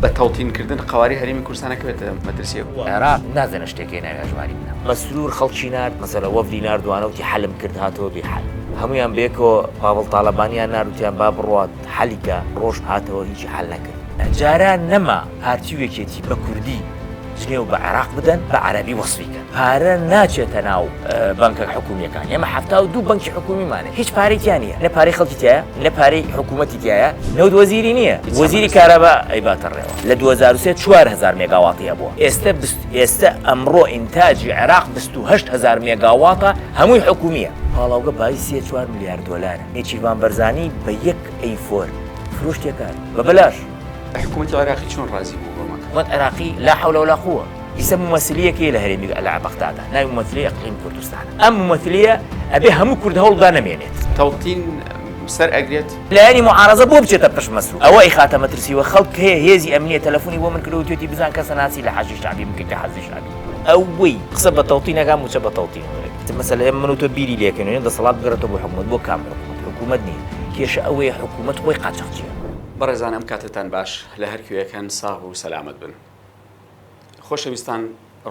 بە تەوتین کردن قەوارەی هەرێمی کوردستان ئەکەوێتە مەترسیەوە. عێراق نازانێ شتێک هەیە ناوی هەژماری منە. مەسرور خەڵکی نارد مەسەلە وەفدی نارد وانە وتی حەلم کرد هاتەوە بێ حەل هەموویان بەیەکەوە پاڤڵ تاڵەبانیان نارد وتیان با بڕوات حەلی کە ڕۆشت هاتەوە هیچی حەل نەکرد. جاران نەما پارتی و یەکێتی بە کوردی جنێو بە عێراق بدەن بە عەرەبی وەسفی کەن. پارە ناچێتە ناو بانکە حکومیەکان ئێمە 72 بانکی حکومیمانە هیچ پارەی تیا نییە نە پارەی خەڵکی تایە نە پارەی حکوومەتی تایە نەوت وەزیری نییە وەزیری کارەبا ئەیباتە ڕێوە لە 2003 4000 مێگاواتی هەبووە ئێستا ئێستا ئەمڕۆ ئینتاجی عێراق 28000 مێگاواتە هەمووی حکومیە پاڵاوگە بای 3 4 ملیار دۆلارە نێچیرڤان بەرزانی بە یەک ئەی فۆر فرۆشتێکان بە بەلاش حکوومەتی عێراقی چۆن ڕازی بوو بەمە؟ حکوومەت عێراقی لا حەولە ولا قووە ئیسە مومەسلیەک هەیە لە هەرێمی لە بەغدادا ناوی مومەسلی ئەقلیم کوردستانە ئەم مومەسلیە ئەبێ هەموو کورد هەوڵدا نەمێنێت. تەوتین سەر ئەگرێت؟ لایەنی موعارەزە بۆ بچێتە پشت مەسرور ئەوە ئەیخاتە مەترسیوە خەڵک هەیە هێزی ئەمنیە تەلەفونی بۆ من کردوە وتوێتی بزان کەسە ناسی لە حەشدی شەعبی بکەیت لە حەشدی شەعبی ئەوەی قسە بە تەوتین ئەکا موچە بە تەوتین وەرەگرێت مەسەلە ئێمە من و تۆ بیری لێکەینەوە دەسەڵات بگەڕێتەوە بۆ حکومەت بۆ کام حکومەت حکومەت نییە کێشە ئەوەیە حکومەت خۆی قاچاخچیە. بەڕێزان ئەم کاتەتان باش لە هەر کوێیەکەن ساغ و سەلامەت بن. خۆشەویستان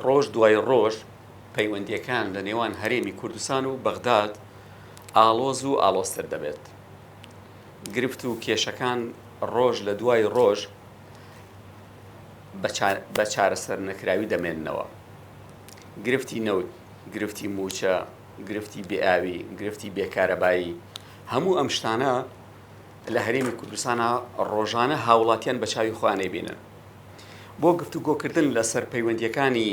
ڕۆژ دوای ڕۆژ پەیوەندیەکان لە نێوان هەرێمی کوردستان و بەغداد ئاڵۆز و ئاڵۆزتر دەبێت. گرفت و کێشەکان ڕۆژ لە دوای ڕۆژ بە چارەسەر نەکراوی دەمێننەوە. گرفتی نەوت، گرفتی مووچە، گرفتی بێئاوی، گرفتی بێکارەبایی، هەموو ئەم شتانە لە هەرێمی کوردستانا ڕۆژانە هاوڵاتیان بە چاوی خۆیان ئەیبینن. بۆ گفتوگۆکردن لەسەر پەیوەندییەکانی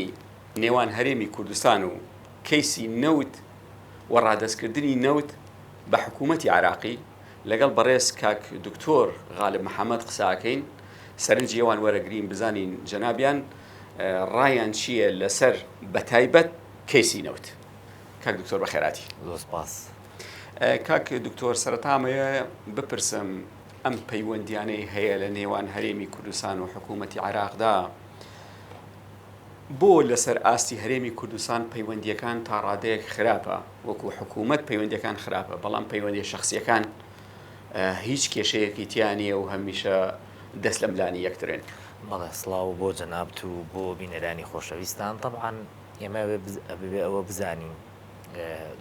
نێوان هەرێمی کوردستان و کەیسی نەوت و ڕادەستکردنی نەوت بە حکوومەتی عێراقی، لەگەڵ بەڕێز کاک دکتۆر غالب محەمەد قسە ئەکەین، سەرنجی ئەوان وەرەگرین بزانین جەنابیان ڕایان چییە لەسەر بەتایبەت کەیسی نەوت. کاک دکتۆر بەخێرهاتی. زۆر سپاس. کاک دکتۆر سەرەتا ئەمەوێ بپرسم ئەم پەیوەندیانەی هەیە لە نێوان هەرێمی کوردستان و حکوومەتی عێراقدا بۆ لەسەر ئاستی هەرێمی کوردستان پەیوەندیەکان تا ڕادەیەک خراپە وەکو حکوومەت پەیوەندیەکان خراپە بەڵام پەیوەندی شخصیەکان هیچ کێشەیەکی تیا نییە و هەمیشە دەست لە ملانی یەکترن. بەڵێ سڵاو بۆ جەنابت و بۆ بینەرانی خۆشەویستان تەبعەن ئێمە ئەبێ ئەوە بزانین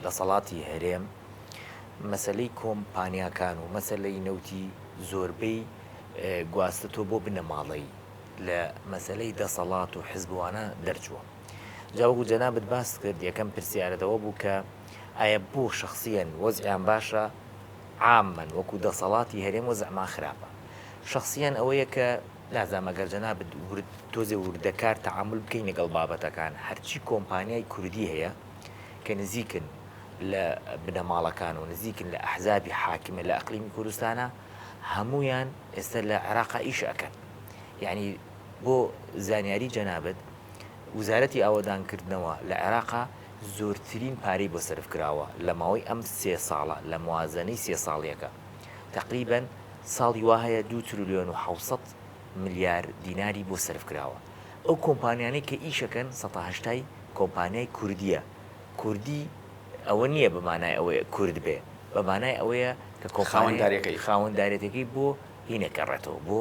دەسەڵاتی هەرێم مەسەلەی کۆمپانیاکان و مەسەلەی نەوتی زۆربەی گواستەوە بۆ بنەماڵەی لە مەسەلەی دەسەڵات و حزبوانە دەرچووە. جا وەکو جەنابت باست کرد یەکەم پرسیارت ئەوە بوو کە ئایا بۆ شەخسیەن وەزعیان باشە عامەن وەکو دەسەڵاتی هەرێم وەزعمان خراپە شەخسیەن ئەوەیە کە نازانم ئەگەر جەنابت ورد تۆزێ وردەکار تەعامول بکەین لەگەڵ بابەتەکان هەرچی کۆمپانیای کوردی هەیە کە نزیکن لە بنەماڵەکان و نزیکن لە ئەحزابی حاکمە لە ئەقلیمی کوردستانە هەموویان ئێستا لە عێراقا ئیش ئەکەن یعنی بۆ زانیاری جەنابت وزارەتی ئاوەدانکردنەوە لە عێراقا زۆرترین پارەی بۆ سەرف کراوە لە ماوەی ئەم سێ ساڵە لە موازنەی سێ ساڵیەکە تقریبا ساڵی وا هەیە دوو ترلیۆن و حەوسەد ملیار دیناری بۆ سەرف کراوە ئەو کۆمپانیانەی کە ئیشەکەن سەتا هەشتای کۆمپانیای کوردیە کوردی ئەوە نییە بە مانای ئەوەیە کورد بێ بە مانای ئەوەیە کە خاوەندارەکەی خاوەندارێتەکەی بۆ هینە گەڕێتەوە بۆ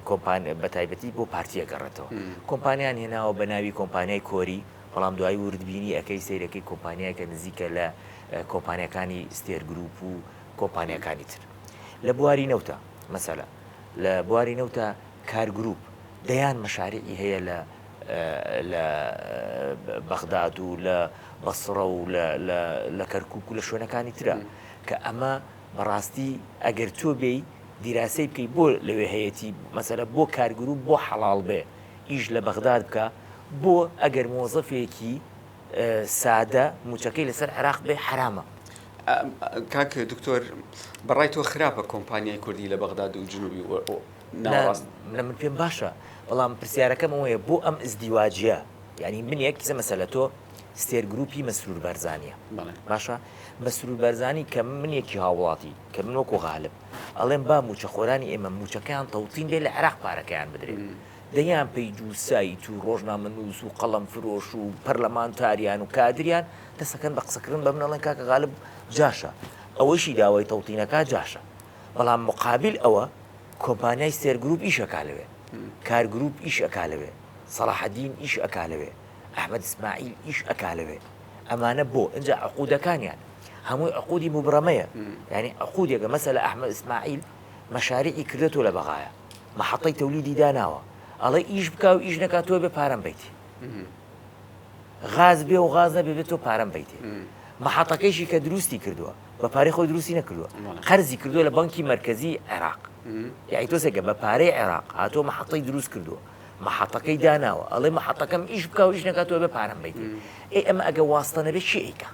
کۆمپان بە تایبەتی بۆ پارتیە گەڕێتەوە کۆمپانیان هێناوە بە ناوی کۆمپانیای کۆری بەڵام دوایی وردبینی ئەەکەی سەیرەکەی کۆمپانیایکە نزیکە لە کۆمپانیەکانی ستێر گروپ و کۆمپانیاکانی تر لە بواری نەوتە مەسەلە لە بواری نەوتە کار گروپ دەیان مەشاریعی هەیە لە لە بەغداد و لە بەسڕە و لە کەرکک و لە شوێنەکانی ترە کە ئەمە بەڕاستی ئەگەر تۆ بێی دیراسەی بکەی بۆ لەوێ هەیەتی مەسەلە بۆ کارگروپ بۆ حەڵاڵ بێ ئیش لە بەغداد بکە بۆ ئەگەر مۆزەفێکی سادە موچەکەی لەسەر عێراق بێ حەرامە. کاک دکتۆر بەڕای تۆ خراپە کۆمپانیای کوردی لە بەغداد و جنوبی ناوەڕاست؟ نا من پێم باشە بەڵام پرسیارەکەم ئەوەیە بۆ ئەم ئزدیواجیە یانی من یەک کیسە مەسەلە تۆ ستێر گروپی مەسرور بارزانیە باشە مەسرور بارزانی کە من یەکی هاوڵاتی کە من وەکو غالب ئەڵێم با موچەخۆرانی ئێمە موچەکەیان تەوتین بێ لە عێراق پارەکەیان بدرێت دەیان پەیج و سایت و ڕۆژنامەنووس و قەڵەم فرۆش و پەرلەمانتاریان و کادریان دەستەکەن بە قسەکردن بە من ئەڵێن کاکە غالب جاشە ئەوەیشی داوای تەوتینەکە جاشە بەڵام مقابل ئەوە کۆمپانیای ستێر گروپ ئیشەکا لەوێ. کار گروپ ئیش ئەکا لەوێ، سەڵاحەدین ئیش ئەکا لەوێ، ئەحمەد ئیسماعیل ئیش ئەکا لەوێ، ئەمانە بۆ؟ ئینجا عقودەکانیان هەمووی عقودی موبرەمەیە، یانی عقودێکە مەسەلە ئەحمەد ئیسماعیل مەشاریعی کردۆتەوە لە بەغایە، مەحەتەی تەولیدی داناوە، ئەڵێ ئیش بکا و ئیش نەکا تۆ بێ پارەم بەیتێ. غاز بێ و غاز نەبێ بێ تۆ پارەم بەیتێ. مەحەتەکەیشی کە دروستی کردووە بە پارەی خۆی دروستی نەکردووە، قەرزی کردووە لە بانکی مەرکەزی عێراق. یانی تۆ سەیرکە بە پارەی عێراق هاتووە مەحەتەی دروست کردووە، مەحەتەکەی داناوە، ئەڵێ مەحەتەکەم ئیش بکا و ئیش نەکا تۆ ئەبێ پارەم بەیتێ. ئەی ئەمە ئەگە واستە نەبێ کێ ئەیکا؟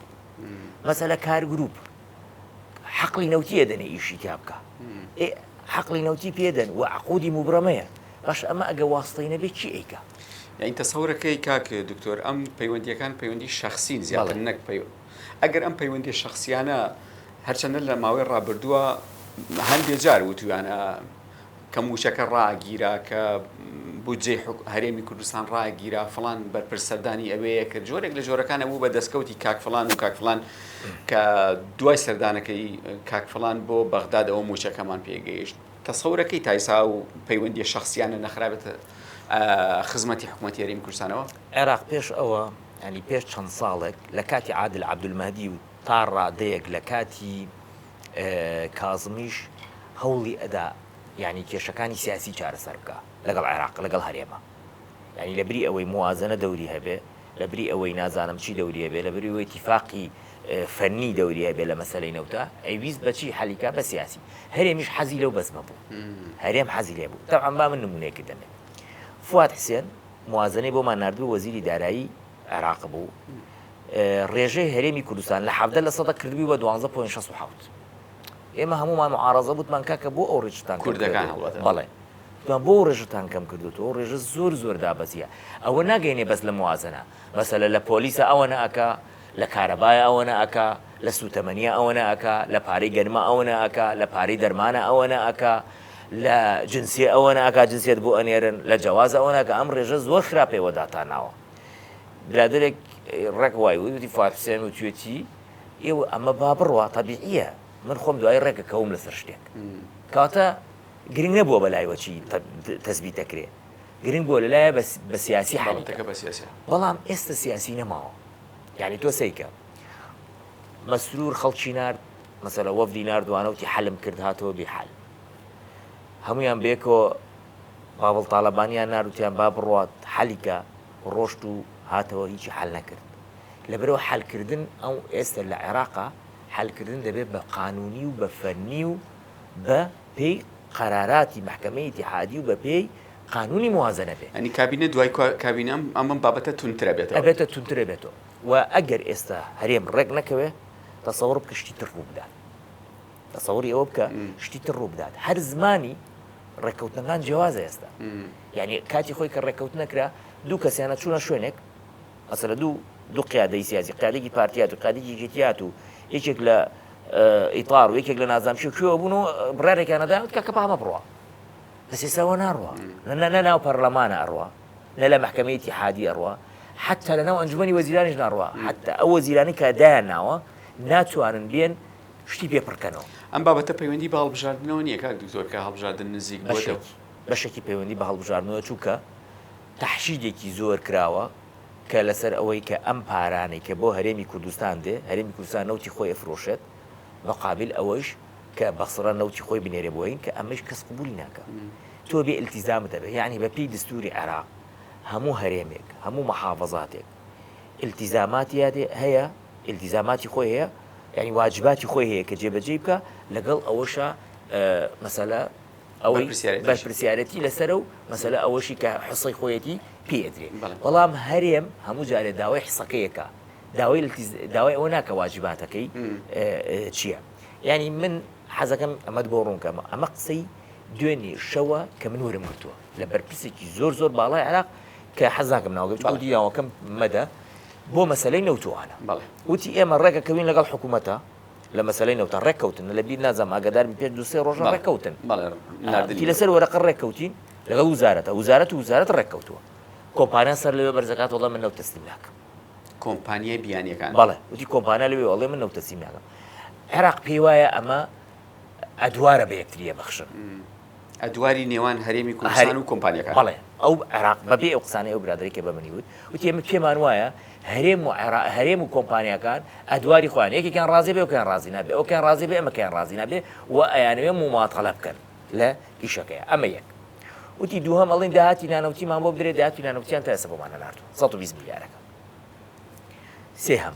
مەسەلە کار گروپ حەقلی نەوتی ئەدەنێ ئیشی تیا بکا. ئێ حەقلی نەوتی پێدەن و عقودی موبرەمەیە. باش ئەمە ئەگە واستەی نەبێ کێ ئەیکا؟ یانی تەسەورەکەی کاک دکتۆر ئەم پەیوەندیەکان پەیوەندی شەخسین زیاتر نەک پەی ئەگەر ئەم پەیوەندی شەخسیانە هەرچەندە لە ماوەی ڕابردووە هەندێ جار وتویانە کە موچەکە ڕاگیرا کە بودجەی هەرێمی کوردستان ڕاگیرا فلان بەرپرس سەردانی ئەوەیە کرد جۆرێک لە جۆرەکانە بوو بە دەستکەوتی کاک فلان و کاک فلان کە دوای سەردانەکەی کاک فلان بۆ بەغداد ئەوە موچەکەمان پێگەیشت تەسەورەکەی تایسا و پەیوەندیە شەخسیانە نەخرابێتە خزمەتی حکومەتی هەرێمی کوردستانەوە؟ عێراق پێش ئەوە یانی پێش چەند ساڵێک لە کاتی عادل عەبدولمەهدی و تا ڕادەیەک لە کاتی کازمیش هەوڵی ئەدا یانی کێشەکانی سیاسی چارەسەر بکا لەگەڵ عێراق لەگەڵ هەرێمە یانی لە بری ئەوەی موازنە دەوری هەبێ لە بری ئەوەی نازانم چی دەوری هەبێ لە بری ئەوەی تیفاقی فەنی دەوری هەبێ لە مەسەلەی نەوتا ئەیویست بەچی حەلی کا بە سیاسی هەرێمیش حەزی لەو بەزمە بوو هەرێم حەزی لێ بوو تەبعەن با من نمونەیەکت دەمێ فواد حسێن موازنەی بۆمان ناردبوو وەزیری دارایی عێراق بوو ڕێژەی هەرێمی کوردستان لە 17 لە سەدە کردبووی بە 12.67 ئێمە هەمومان معارەزە بوتمان کاکە بۆ ئەو ڕێژەتان کوردەکان هەڵبەتە بەڵێ وتمان بۆ ئەو ڕێژەتان کەم کردوتەوە ڕێژە زۆر زۆر دابەزیە ئەوە ناگەینێ بەس لە موازنە مەسەلە لە پۆلیسە ئەوەنە ئەکا لە کارەبایە ئەوەنە ئەکا لە سوتەمەنیە ئەوەنە ئەکا لە پارەی گەنمە ئەوەنە ئەکا لە پارەی دەرمانە ئەوەنە ئەکا لە جنسیە ئەوەنە ئەکا جنسیەت بۆ ئەنێرن لە جەوازە ئەوەنە ئەکا ئەم ڕێژە زۆر خراپە ئێوە داتاناوە برادەرێک ڕێک وای وت وتی فواد حوسێن وتوێتی ئێوە ئەمە با بڕوا تەبیعیە من خۆم دوای ڕێکە کەوم لەسەر شتێک کەواتە گرنگ نەبووە بەلایوە چی تەسبیت دەکرێ گرنگ بووە لەلایە بە سیاسی حاڵەتەکە بە سیاسی بەڵام ئێستا سیاسی نەماوە یعنی تۆ سەیکە مەسرور خەڵکی نارد مەسەلە وەفدی ناردوانە وتی حەلم کرد هاتەوە بی حەل هەمویان بێکەوە باڤڵ تاالبانیان ناروتیان با بڕوات حەلیکە ڕۆشت و هاتەوە هیچی حەل نەکرد لەبەرئەوە حەلکردن ئەو ئێستا لە عێراقا حەلکردن دەبێت بە قانونی و بە فەنی و بە پێی قەراراتی مەحکەمەی ئیتیحادی و بە پێی قانونی موازەنە بێ. یانی کابینە دوای کابینە ئەم ئەم بابەتە توندتر ئەبێتەوە. ئەبێتە توندتر ئەبێتەوە و ئەگەر ئێستا هەرێم ڕێک نەکەوێ تەسەوڕ بکە شتی تر ڕوو بدات. تەسەوڕی ئەوە بکە شتی تر ڕوو بدات. هەر زمانی ڕێککەوتنەکان جیاوازە ئێستا. یانی کاتی خۆی کە ڕێککەوتن نەکرا دوو کەسیانە چوونە شوێنێک مەسەلە دوو دوو قیادەی سیاسی قیادێکی پارتی هات و قیادێکی یەکێتی هات و یەکێک لە ئیتار و یەکێک لە نازانم چی کوێوە بوون و بڕیارێکیان ئەدا وت کاکە با ئەمە بڕوا بەس ئێستا ئەوە ناڕوا نە نە نە ناو پەرلەمانە ئەڕوا نە لە مەحکەمەی ئیتیحادی ئەڕوا حتا لە ناو ئەنجومەنی وەزیرانیش ناڕوا حتا ئەو وەزیرانی کە دایان ناوە ناتوانن بێن شتی پێ پڕکەنەوە. ئەم بابەتە پەیوەندی بە هەڵبژاردنەوە نییە کاک دکتۆر کە هەڵبژاردن نزیک بۆتەوە؟ بەشێکی بەشێکی پەیوەندی بە هەڵبژاردنەوە چونکە تەحشیدێکی زۆر کراوە کە لەسەر ئەوەی کە ئەم پارانەی کە بۆ هەرێمی کوردستان دێ، هەرێمی کوردستان نەوتی خۆی ئەفرۆشێت، مقابل ئەوەیش کە بەسڕە نەوتی خۆی بنێرێ بۆ هین کە ئەمەیش کەس قبولی ناکا. تۆ بێ ئیلتیزامت ئەبێ. یەعنی بە پێی دستوری عێراق هەموو هەرێمێک، هەموو محافەزاتێک ئیلتیزاماتی هەیە، ئیلتیزاماتی خۆی هەیە، یەعنی واجباتی خۆی هەیە کە جێبەجێی بکا، لەگەڵ ئەوەشا مەسەلە ئەوەی بەرپرسیارەتی لەسەرە و مەسەلە ئەوەشی کە حسەی خۆیەتی پێ ئەدرێ بەڵام هەرێم هەموو جارێ داوای حسەکەیەکە داوای داوای ئەوە ناکە واجباتەکەی چییە یعنی من حەزەکەم ئەمەت بۆ ڕوونکەمە ئەمە قسەی دوێنێ شەوە کە من وەرم گرتووە لە بەرپرسێکی زۆر زۆر باڵای عێراق کە حەز ناکەم ناوەکەی چونکە دیاوەکەم مەدە بۆ مەسلەی نەوتوانە وتی ئێمە ڕێکەکەوین لەگەڵ حکوومەتە لە مەسەلەی نەوتە ڕێککەوتن لە بیر نازانم ئاگادار بی پێش دوو سێ ڕۆژە ڕێککەوتن وتی لەسەر وەرەقە ڕێککەوتین لەگەڵ وزارەتە وزارەت و وزارەت ڕێککەوتووە کۆمپانیا سەر لەوێ بەرزەکات وەڵێ من نەوت تەسلیم ناکەم کۆمپانیای بیانیەکان بەڵێ وتی کۆمپانیا لەوێ وەڵێ من نەوت تەسلیم ناکەم عێراق پێی وایە ئەمە ئەدوارە بە یەکتریە بەخشن. ئەدواری نێوان هەرێمی کوردستان و کۆمپانیەکان. بەڵێ ئەو عێراق بەبێ ئەو قسانەی ئەو برادەرەی کە بە منی وت، وتی ئێمە پێمان وایە هەرێم و عێراق هەرێم و کۆمپانیاکان ئەدواری خۆیان یەکێکیان ڕازی بێ ئەوکەیان ڕازی نابێ ئەوکەیان ڕازی بێ ئەمەکەیان ڕازی نابێ و ئەیانەوێ موماتەڵە بکەن لە ئیشەکەیە ئەمە یەک. وتی دووهەم ئەڵێن داهاتی نانەوتیمان بۆ بدرێ داهاتی نانەوتیان تا ئێستا بۆمان نەناردووە 120 ملیارەکە. سێهەم،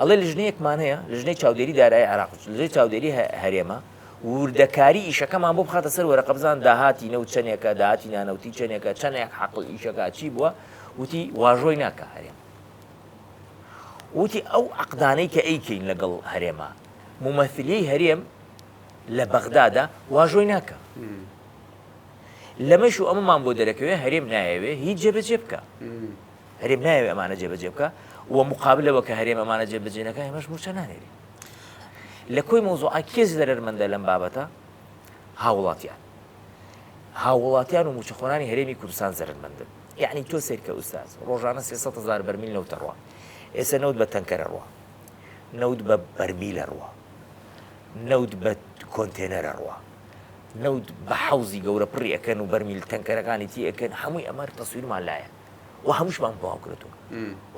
ئەڵێ لژنەیەکمان هەیە، لژنەی چاودێری دارایی عێراق، لژنەی چاودێری هەرێمە، وردەکاری ئیشەکەمان بۆ بخاتە سەر وەرەقە بزان داهاتی نەوت چەندێکە، داهاتی نانەوتی چەندێکە، چەندێک حەقل ئیشەکە چی بووە، وتی واژۆی ناکا هەرێم. وتی ئەو عەقدانەی کە ئەیکەین لەگەڵ هەرێمە، مومەسیلیەی هەرێم لە بەغدادا واژۆی ناکا. لەمەش و ئەمەمان بۆ دەرەکەوێ هەرێم نایەوێ هیچ جێبەجێ بکا. هەرێم نایەوێ ئەمانە جێبەجێ بکا و مقابل لەوە کە هەرێم ئەمانە جێبەجێ نەکا ئێمەش مووچە نانێرین. لە کۆی مەوزوعە کێ زەرەرمەندە لەم بابەتە؟ هاووڵاتیان. هاووڵاتیان و مووچەخۆرانی هەرێمی کوردستان زەرەرمەندن. یەعنی تۆ سەیرکە ئوستاز، ڕۆژانە 300 هەزار بەرمیل نەوت ئەڕوا. ئێستا نەوت بە تەنکەر ئەڕوا. نەوت بە بەرمیل ئەڕوا. نەوت بە کۆنتێنەر ئەڕوا. نەوت بە حەوزی گەورە پڕی ئەکەن و بەرمیل تەنکەرەکانی تی ئەکەن، هەمووی ئەمە تەسویرمان لایە. و هەمووشمان بڵاو کردووە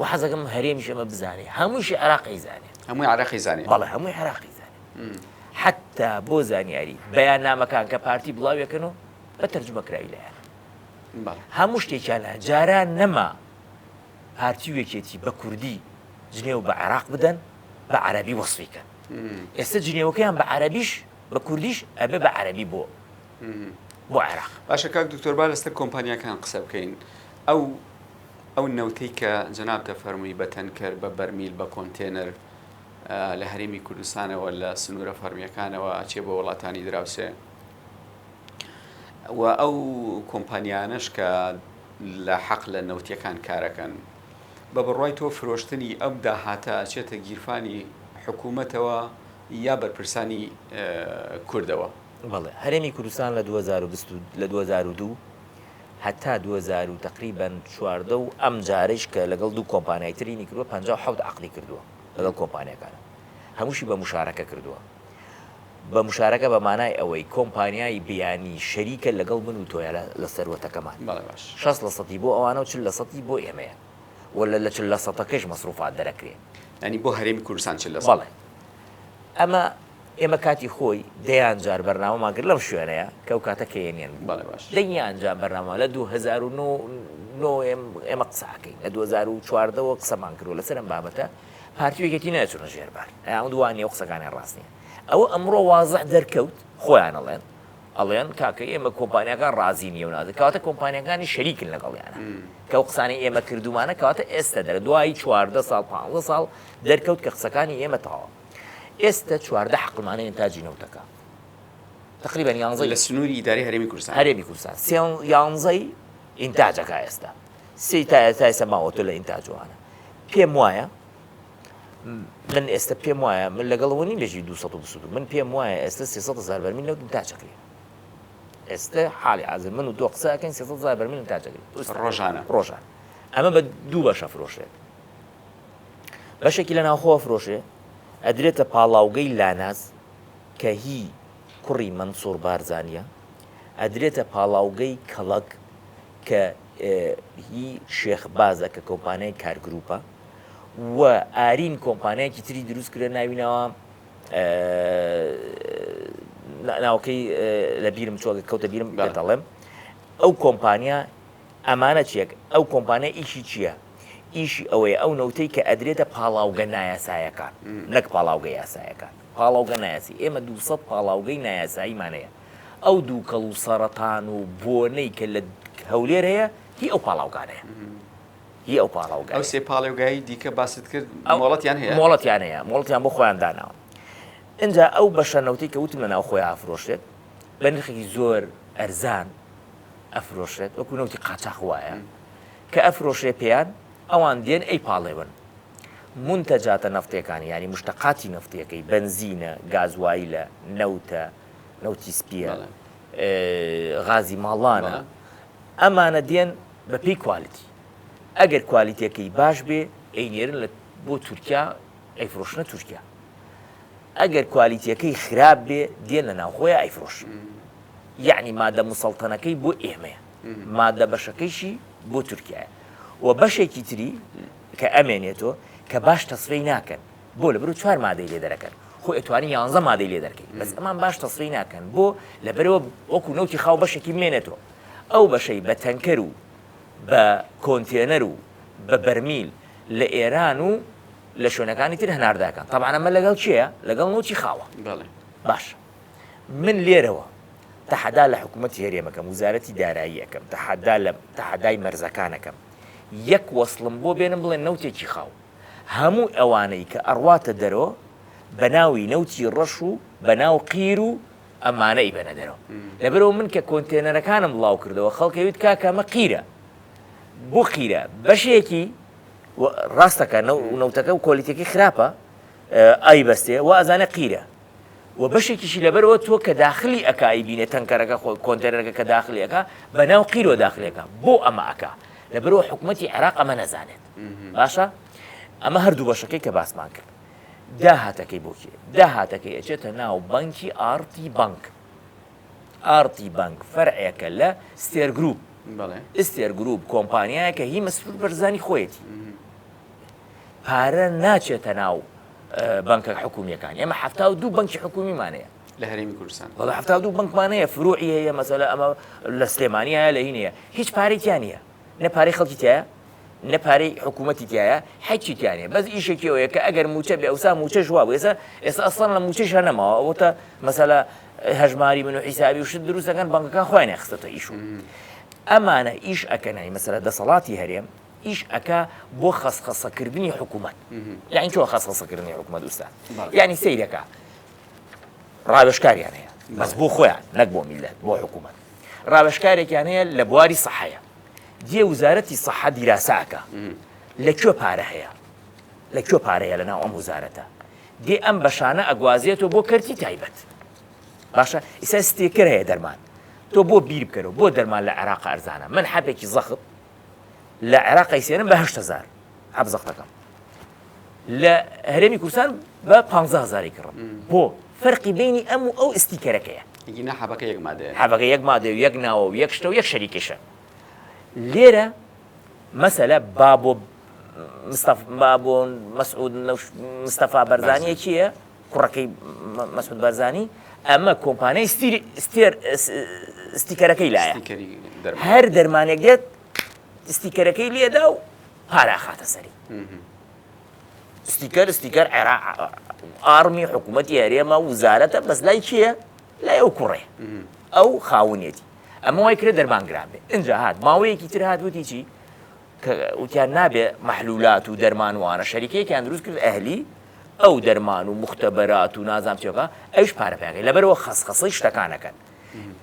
و حەزەکەم هەرێمیش ئەمە بزانێ هەمووشی عێراق ئەیزانێ هەمووی عێراق ئەیزانێ بەڵێ هەمووی عێراق ئەیزانێ حتا بۆ زانیاری بەیاننامەکان کە پارتی بڵاویەکەن و بە تەرجمە کراوی لایەن هەموو شتێکیان لە جاران نەما پارتی و یەکێتی بە کوردی جنێو بە عێراق بدەن بە عەربی وەسفی کەن ئێستا جنێوەکەیان بە عەربیش بە کوردیش ئەبێ بە عەربی بۆ بۆ عێراق. باشە کاک دکتۆر با لەسەر کۆمپانیاکان قسە بکەین ئەو ئەو نەوتەی کە جەنابتە فەرمووی بە تەنکەر بە بەرمیل بە کۆنتێنەر لە هەرێمی کوردستانەوە لە سنوورە فەرمیەکانەوە ئەچێ بۆ وڵاتانی دراوسێ و ئەو کۆمپانیانەش کە لە حەق لە نەوتیەکان کارەکەن بە بڕوای تۆ فرۆشتنی ئەم داهاتە ئەچێتە گیرفانی حکوومەتەوە یا بەرپرسانی کوردەوە؟ بەڵێ هەرێمی کوردستان لە 2020 لە 2002 هەتا 2000 و تقریبا 14 و ئەم جارەیش کە لەگەڵ دوو کۆمپانیای ترینی کردووە 57 عەقدی کردووە لەگەڵ کۆمپانیاکانە هەمووشی بە مشارەکە کردووە بە مشارەکە بە مانای ئەوەی کۆمپانیای بیانی شەریکە لەگەڵ من و تۆیە لە سەروەتەکەمان 60 لە سەدی بۆ ئەوانە و 40 لە سەدی بۆ ئێمەیە و لە 40 لە سەدەکەش مەسروفات دەرەکرێ یانی بۆ هەرێمی کوردستان 40 لە سەد بەڵێ ئەمە ئێمە کاتی خۆی دەیان جار بەرنامەمان کرد لەم شوێنەیە کە ئەو کاتە کەیەنیان بوو. بەڵێ باش. دەیان جار بەرنامە لە 2009 نۆ ئێمە قسە ئەکەین لە 2014 وە قسەمان کردووە لەسەر ئەم بابەتە پارتی و یەکێتی نەچوونە ژێر بار ئەیان وا نییە و قسەکانیان ڕاست نییە ئەوە ئەمڕۆ وازح دەرکەوت خۆیان ئەڵێن ئەڵێن کاکە ئێمە کۆمپانیاکان ڕازی نییە و نازێ کەواتە کۆمپانیاکانی شەریکن لەگەڵیانە کە ئەو قسانەی ئێمە کردومانە کەواتە ئێستا دەرە دوای 14 ساڵ 15 ساڵ دەرکەوت کە قسەکانی ئێمە تەواو ئێستە 14 حەقلمانە ئینتاجی نەوتەکە تقریبا یانزەی لە سنووری ئیداری هەرێمی کوردستان هەرێمی کوردستان سێ یانزەی ئینتاجەکە ئێستا سێی تا ئێستا ئێستا ماوەتە لە ئینتاجوانە پێم وایە من ئێستا پێم وایە من لەگەڵ ئەوە نیم بێژی 222 من پێم وایە ئێستا 300 هزار بەرمیل نەوت ئینتاج ئەکرێ ئێستا حاڵی حازر من و تۆ قسە ئەکەین 300 هزار بەرمیل ئینتاج ئەکرێ ڕۆژانە ڕۆژانە ئەمە بە دوو بەشە فرۆشرێت بەشێکی لە ناوخۆ ئەفرۆشێ ئەدرێتە پاڵاوگەی لاناز کە هی کوڕی مەنسوڕ بارزانیە ئەدرێتە پاڵاوگەی کەڵەک کە هی شێخ بازە کە کۆمپانیای کارگروپە و ئارین کۆمپانیایەکی تری دروست کرد ناوی ناوە ناوەکەی لە بیرم چۆگە کەوتە بیرم دەڵێم ئەو کۆمپانیا ئەمانە چیەک ئەو کۆمپانیا ئیشی چییە؟ ئیشی ئەوەیە ئەو نەوتەی کە ئەدرێتە پاڵاوگە نایاسایەکان نەک پاڵاوگە یاسایەکان پاڵاوگە نایاسی ئێمە 200 پاڵاوگەی نایاساییمان هەیە ئەو دووکەڵ و سەرەتان و بۆنەی کە لە هەولێر هەیە هی ئەو پاڵاوگانەیە هی ئەو پاڵاوگە ئەو سێ پاڵێوگای دیکە باست کرد مۆڵەتیان هەیە مۆڵەتیان هەیە مۆڵەتیان بۆ خۆیان داناوە ئینجا ئەو بەشە نەوتەی کە وتم لە ناو خۆی ئافرۆشێت بە نرخێکی زۆر ئەرزان ئەفرۆشێت وەکو نەوتی قاچاخ وایە کە ئەفرۆشێ پێیان ئەوان دێن ئەیپاڵێون مونتەجاتە نەفتیەکانی یانی مشتەقاتی نەفتیەکەی بەنزینە گازوایلە نەوتە نەوتی سپیە غازی ماڵانە ئەمانە دێن بە پێی quality ئەگەر کوالیتەکەی باش بێ ئەینێرن لە بۆ تورکیا ئەیفرۆشنە تورکیا ئەگەر کوالیتیەکەی خراپ بێ دێن لە ناوخۆیان ئەیفرۆشن. یەعنی مادە موسەڵتەنەکەی بۆ ئێمەیە مادە بەشەکەیشی بۆ تورکیایە و بەشێکی تری کە ئەمێنێتەوە کە باش تەسفیەی ناکەن بۆ لەبەرو چوار مادەی لێ دەرەکەن خۆ ئەتوانی یانزە مادەی لێ دەرکەی بەس ئەمان باش تەسفیەی ناکەن بۆ لەبەرەوە وەکو نەوتی خاو بەشێکی بمێنێتەوە ئەو بەشەی بە تەنکەر و بە کۆنتێنەر و بە بەرمیل لە ئێران و لە شوێنەکانی تر هەناردەکەن تەبعەن ئەمە لەگەڵ کێیە لەگەڵ نەوتی خاوە باشە من لێرەوە تەحەدا لە حکوومەتی هەرێم ئەکەم، وزارەتی دارایی ئەکەم، تەحەدا لە تەحەدای مەرزەکان ئەکەم، یەک وەسڵم بۆ بێنن بڵێن نەوتێکی خاو. هەموو ئەوانەی کە ئەڕواتە دەرۆ بە ناوی نەوتی ڕەش و بە ناو قیر و ئەمانە ئەیبەنە دەرۆ. لەبەرئەوە من کە کۆنتێنەرەکانم بڵاو کردەوە خەڵک ئەیوت کاکە ئەمە قیرە. بۆ قیرە؟ بەشێکی ڕاستەکە نەوتەکە و کۆلیتەکەی خراپە ئەیبەستێ وا ئەزانێ قیرە. وە بەشێکیشی لەبەرئەوە تۆ کە داخلی ئەکا ئەیبینێ تەنکەرەکە خۆ کۆنتێنەرەکە کە داخلی ئەکا بەناو قیرەوە داخلی ئەکا بۆ ئەمە ئەکا لەبەرئەوە حکومەتی عێراق ئەمە نەزانێت باشە ئەمە هەردوو بەشەکەی کە باسمان کرد داهاتەکەی بۆ کێ داهاتەکەی ئەچێتە ناو بەنکی ئاڕتی بانک ئاڕتی بانک فەرعێکە لە ستێر گروپ ستێر گروپ کۆمپانیایەکە هی مەسرور بەرزانی خۆیەتی پارە ناچێتە ناو بانکە حکومیەکان ئێمە 72 بانکی حکومیمان هەیە لە هەرێمی کوردستان بەڵێ 72 بانکمان هەیە فروعی هەیە مەسەلە ئەمە لە سلێمانی هەیە لە هینەیە هیچ پارەی تیا نییە نە پارەی خەڵکی تایە نە پارەی حکوومەتی تایە هیچی تیا نییە بەس ئیشێکی ئەوەیە کە ئەگەر موچە بێ ئەوسا موچە ژوا بوو ئێستا ئێستا ئەسڵەن لە موچەش هەر نەماوە ئەوەتە مەسەلە هەژماری من و حیسابی و شت دروست دەکەن بانکەکان خۆیان خستەتە ئیش و ئەمانە ئیش ئەکەنای مەسەلە دەسەڵاتی هەرێم ئیش ئەکا بۆ خەسخەسە کردنی حکوومەت یعنی چۆن خەسخەسە کردنی حکوومەت ئوستاد یعنی سەیرەکە ڕاوێژکاریان هەیە بەس بۆ خۆیان نەک بۆ میلەت بۆ حکوومەت ڕاوێژکارێکیان هەیە لە بواری سەحەیە دێ وزارەتی سەحە دیراساکە لە کوێ پارە هەیە لە کوێ پارەیە لە ناو ئەم وزارەتە دێ ئەم بەشانە ئەگوازێتەوە بۆ کەرتی تایبەت باشە ئیسا ستیکەر هەیە دەرمان تۆ بۆ بیر بکەرەوە بۆ دەرمان لە عێراق ئەرزانە من حەبێکی زەخت لە عێراق ئەیسێنم بە 8000 حەب زەختەکەم لە هەرێمی کوردستان بە 15000 کڕم بۆ فەرقی بینی ئەم و ئەو ئستیکەرەکەیە گینا حەبەکە یەک مادەیە حەبەکە یەک مادە و یەک ناوە و یەک شتە و یەک شەریکیشە لێرە مەسەلە با بۆ با بۆ مەسعود مستەفا بەرزانیە کیە کوڕەکەی مەسعود بارزانی ئەمە کۆمپانیای ستێر ستیکەرەکەی لایە هەر دەرمانێک دێت ستیکەرەکەی لێدا و پارە خاتە سەری ستیکەر ستیکەر عێراق ئارمی حکوومەتی هەرێمە وزارەتە بەس لای کێیە لای ئەو کوڕێ ئەو خاونێتی ئەمە وای کرد دەرمان گران بێ اینجا هات ماوەیەکی تر هات وتی چی کە وتیان نابێ مەحلولات و دەرمان وانە شەریکەیەکیان دروست کرد ئەهلی ئەو دەرمان و موختەبەرات و نازانم چیەکە ئەویش پارە پێکەی لەبەرەوە خەسخەسەی شتەکان ئەکەن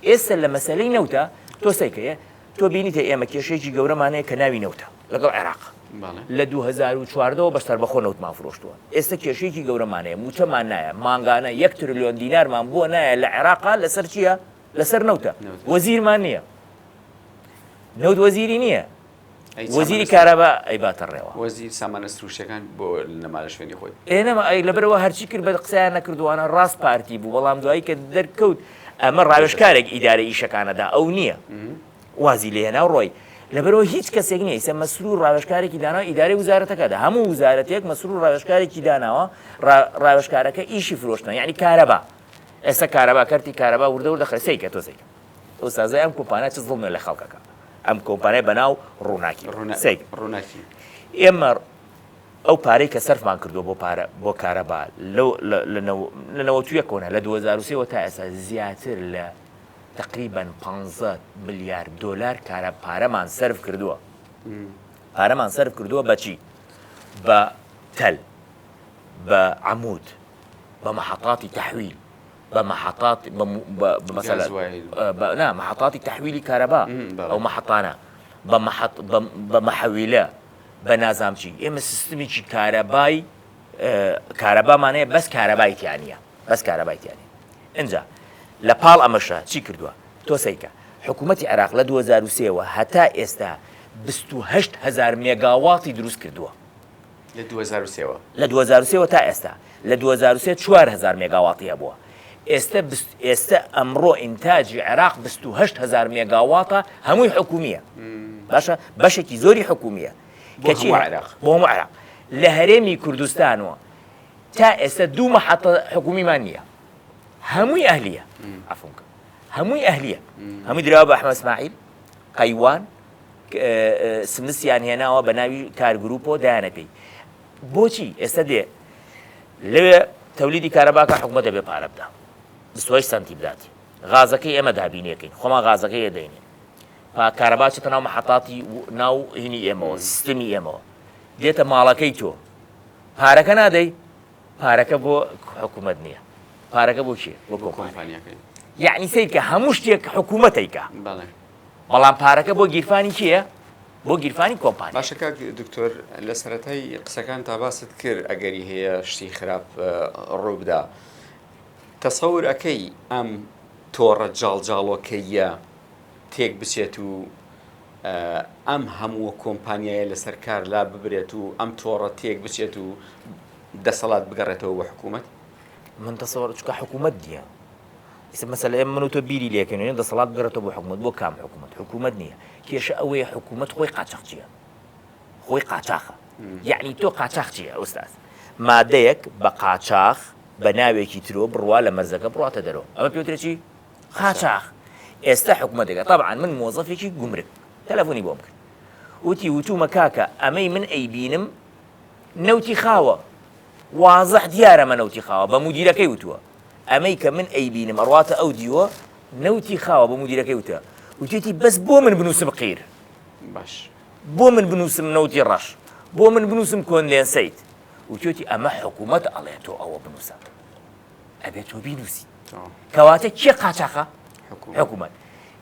ئێستا لە مەسەلەی نەوتە تۆ سەیکەیە تۆ بینیتە ئێمە کێشەیەکی گەورەمان هەیە کە ناوی نەوتە لەگەڵ عێراق لە 2014ەوە بە سەربەخۆ نەوتمان فرۆشتووە ئێستا کێشەیەکی گەورەمان هەیە موچەمان نایە مانگانە یەک ترلیۆن دینارمان بۆ نایە لە عێراقا لەسەر چییە لەسەر نەوتە وەزیرمان نییە نەوت وەزیری نییە وەزیری کارەبا ئەیباتە ڕێوە. وەزیر سامانە سروشتیەکان بۆ نەما لە شوێنی خۆی؟ ئێ نەما ئەی لەبەرئەوە هەرچی کرد بە قسەیان نەکردووانە ڕاست پارتی بوو بەڵام دوایی کە دەرکەوت ئەمە ڕاوێژکارێک ئیدارەی ئیشەکان ئەدا ئەو نییە وازی لێ هێنا و ڕۆی لەبەرئەوە هیچ کەسێک نییە ئیسە مەسرور ڕاوێژکارێکی داناوە ئیدارەی وزارەتەکە دا هەموو وزارەتێک مەسرور ڕاوێژکارێکی داناوە ڕاوێژکارەکە ئیشی فرۆشتنە یعنی کارەبا ئێستا کارەبا کەرتی کارەبا وردە وردە خەسەی کە تۆزێک ئوستازای ئەم کۆمپانیا چ زوڵمێ لە خەڵک ئەکا ئەم کۆمپانیای بەناو ڕووناکی سەیر ڕووناکی ئێمە ئەو پارەی کە سەرفمان کردووە بۆ پارە بۆ کارەبا لەو لە نەوەت و یەکەوە لە 2023 تا ئێستا زیاتر لە تقریبا 15 ملیار دۆلار کارە پارەمان سەرف کردووە پارەمان سەرف کردووە بەچی بە تەل بە عمود بە محطاتی تحویل بە محطات بە بە مەسەلەن بە نا محطاتی تحویلی کارەبا ئەو محطانە بە محط بە محەویلە بە نازام چی ئێمە سیستمێکی کارەبای کارەبامان هەیە بەس کارەبای تیا نییە بەس کارەبای تیا نییە ئینجا لە پاڵ ئەمەشە چی کردووە تۆ سەیکە حکوومەتی عێراق لە 2023ەوە هەتا ئێستا 28 هزار مێگاواتی دروست کردووە لە 2023 وە. لە 2023 وە تا ئێستا لە 2023 4000 مێگاواتی هەبووە. ئێستە ئێستە ئەمڕۆ ئینتاجی عێراق 28 هزار مێگاواتە هەمووی حکومیە باشە بەشێکی زۆری حکومیە کەچی عێراق بۆ هەموو عێراق لە هەرێمی کوردستانەوە تا ئێستا دوو مەحەتە حکومیمان نییە هەمووی ئەهلیە عفونکە هەمووی ئەهلیە هەمووی دراوە بە ئەحمەد اسماعیل قەیوان سمسیان هێناوە بە ناوی کارگروپۆ دایانە پێی بۆچی ئێستا دێ لەوێ تەولیدی کارەباکە حکومەت دەبێ پارە بدا 28 سەنتی بدات غازەکەی ئێمە دابینەکەین خۆمان غازەکەی ئێدەینێ پا کارەبا چێتە ناو محەتاتی ناو هینی ئێمەوە سیستمی ئێمەوە دێتە ماڵەکەی تۆ پارەکە نادەی پارەکە بۆ حکوومەت نییە پارەکە بۆ کێ بۆ کۆمپانیاکەی یعنی سیرکە هەموو شتێک حکوومەتێکە بەڵام پارەکە بۆ گیرفانی کێیە؟ بۆ گیرفانی کۆمپانیا. باشە کاک دکتۆر لە سەرەتای قسەکانتا باست کرد ئەگەری هەیە شتی خراپ ڕووبدا تەسەور ئەکەی ئەم تۆڕە جاڵجاڵۆکەیە تێک بچێت و ئەم هەمووە کۆمپانیایە لەسەر کار لا ببرێت و ئەم تۆڕە تێک بچێت و دەسەڵات بگەڕێتەوە بۆ حکوومەت؟ من تەسەوەر چونکە حکوومەت نییە ئیستا مەسەلە ئێمە من و تۆ بیری لێکەین دەسەڵات بگەڕێتەوە بۆ حکوومەت بۆ کام حکوومەت حکوومەت نییە کێشە ئەوەیە حکوومەت خۆی قاچاخچیە خۆی قاچاخە یعنی تۆ قاچاخچیە ئوستاز مادەیەک بە قاچاخ بە ناوێکی ترۆ بڕوا لە مەرزەکە بڕاتە دەرەوە ئەمە پێوترێ چی قاچاخ ئێستا حکوومەتێکە طبعا من مۆزەفێکی گومرگ تەلەفۆنی بۆم کرد وتی وتومە کاکە ئەمەی من ئەیبینم نەوتی خاوە وازح دیارە مە نەوتی خاوە بە مدیرەکەی وتووە ئەمەی کە من ئەیبینم ئەڕواتە ئەو دیوە نەوتی خاوە بە مدیرەکەی وتە وتێتی بەس بۆ من بنووسم قیر باش بۆ من بنووسم نەوتی ڕەش بۆ من بنووسم condensate وتێتی ئەمە حکوومەت ئەڵێ تۆ ئەوە بنووسە ئەبێ تۆ بینووسی کەواتە کێ قاچاخە حکوومەت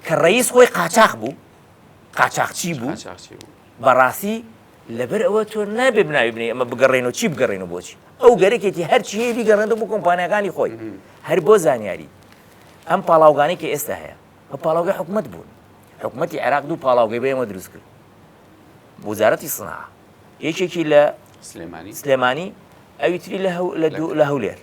کە ڕئیس خۆی قاچاخ بوو قاچاخچی بوو بەڕاستی لەبەر ئەوە تۆ نابێ بناوی بنێی ئەمە بگەڕێنەوە چی بگەڕێنەوە بۆچی ئەو گەرەکێتی هەرچی هەیە بیگەڕێنەوە بۆ کۆمپانیاکانی خۆی هەر بۆ زانیاری ئەم پاڵاوگانەی کە ئێستا هەیە بە پاڵاوگەی حکومەت بوون حکومەتی عێراق دوو پاڵاوگەی بە ئێمە دروست کرد وزارەتی سناعە یەکێکی لە سلێمانی سلێمانی ئەوی تری لە هەولێر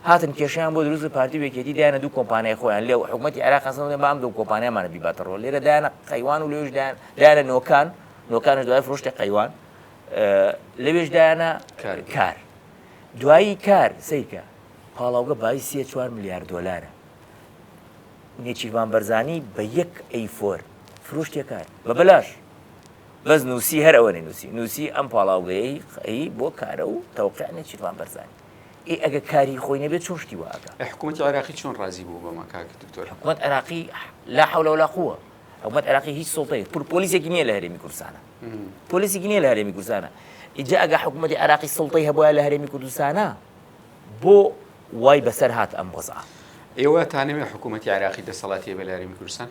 هاتن کێشەیان بۆ دروست پارتی و یەکێتی دایانە دوو کۆمپانیای خۆیان لێ حکومەتی عێراق هەستن وتیان با ئەم دوو کۆمپانیامانە بیباتەڕەوە لێرە دایانە قەیوان و لەوێش دایان دایانە نۆکان نۆکانش دوای فرۆشتی قەیوان لەوێش دایانە کار دوایی کار سیرکە پاڵاوگە بای سێ چوار ملیار دۆلارە نێچیرڤان بەرزانی بە یەک ئەیفۆر فرۆشتیە کار بە بەلاش بەس نووسی هەر ئەوە نووسی نووسی ئەم پاڵاوگەیەی ئەی بۆ کارە و تەوقع نێچیرڤان بەرزانی ئێ ئەگە کاری خۆی نەبێت چۆن شتی وا ئەکا؟ ئەی حکوومەتی عێراقی چۆن ڕازی بوو بەمە کاک دکتۆر؟ حکوومەت عێراقی لا حول ولا قوە حکوومەت عێراقی هیچ سوڵتەیەک پول پۆلیسێکی نییە لە هەرێمی کوردستانە پۆلیسێکی نییە لە هەرێمی کوردستانە ئیجا ئەگە حکوومەتی عێراقی سوڵتەی هەبوایە لە هەرێمی کوردستانە بۆ وای بەسەر هات ئەم وەزعە؟ ئێوە تانەوێ حکوومەتی عێراقی دەسەڵاتی هەبێ لە هەرێمی کوردستان؟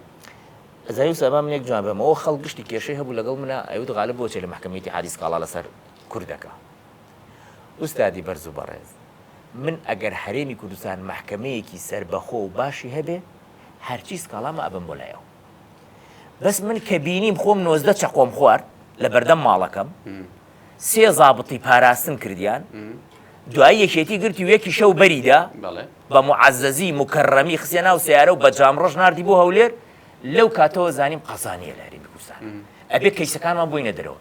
ئەزانی وسا با من یەک جواب بەمەوە خەڵک گشتی کێشەی هەبوو لەگەڵ منا ئەیوت غالب بۆچێ لە مەحکەمەی ئیتیحادی سکاڵا لەسەر کورد دەکا ئوستادی بەرز و بەڕێز من ئەگەر هەرێمی کوردستان مەحکەمەیەکی سەربەخۆ و باشی هەبێ هەرچی سکاڵامە ئەبەم بۆ لای ئەو بەس من کە بینیم خۆم 19 چەقۆم خوارد لە بەردەم ماڵەکەم سێ زابطی پاراستن کردیان دوایی یەکێتی گرتی و یەکی شەو بەریدا بە معەزەزی مکەڕەمی خستە ناو سیارە و بە جامڕەش ناردی بۆ هەولێر لەو کاتەوە زانیم قەزانیە لە هەرێمی کوردستان ئەبێ کەیسەکانمان بۆینە دەرەوە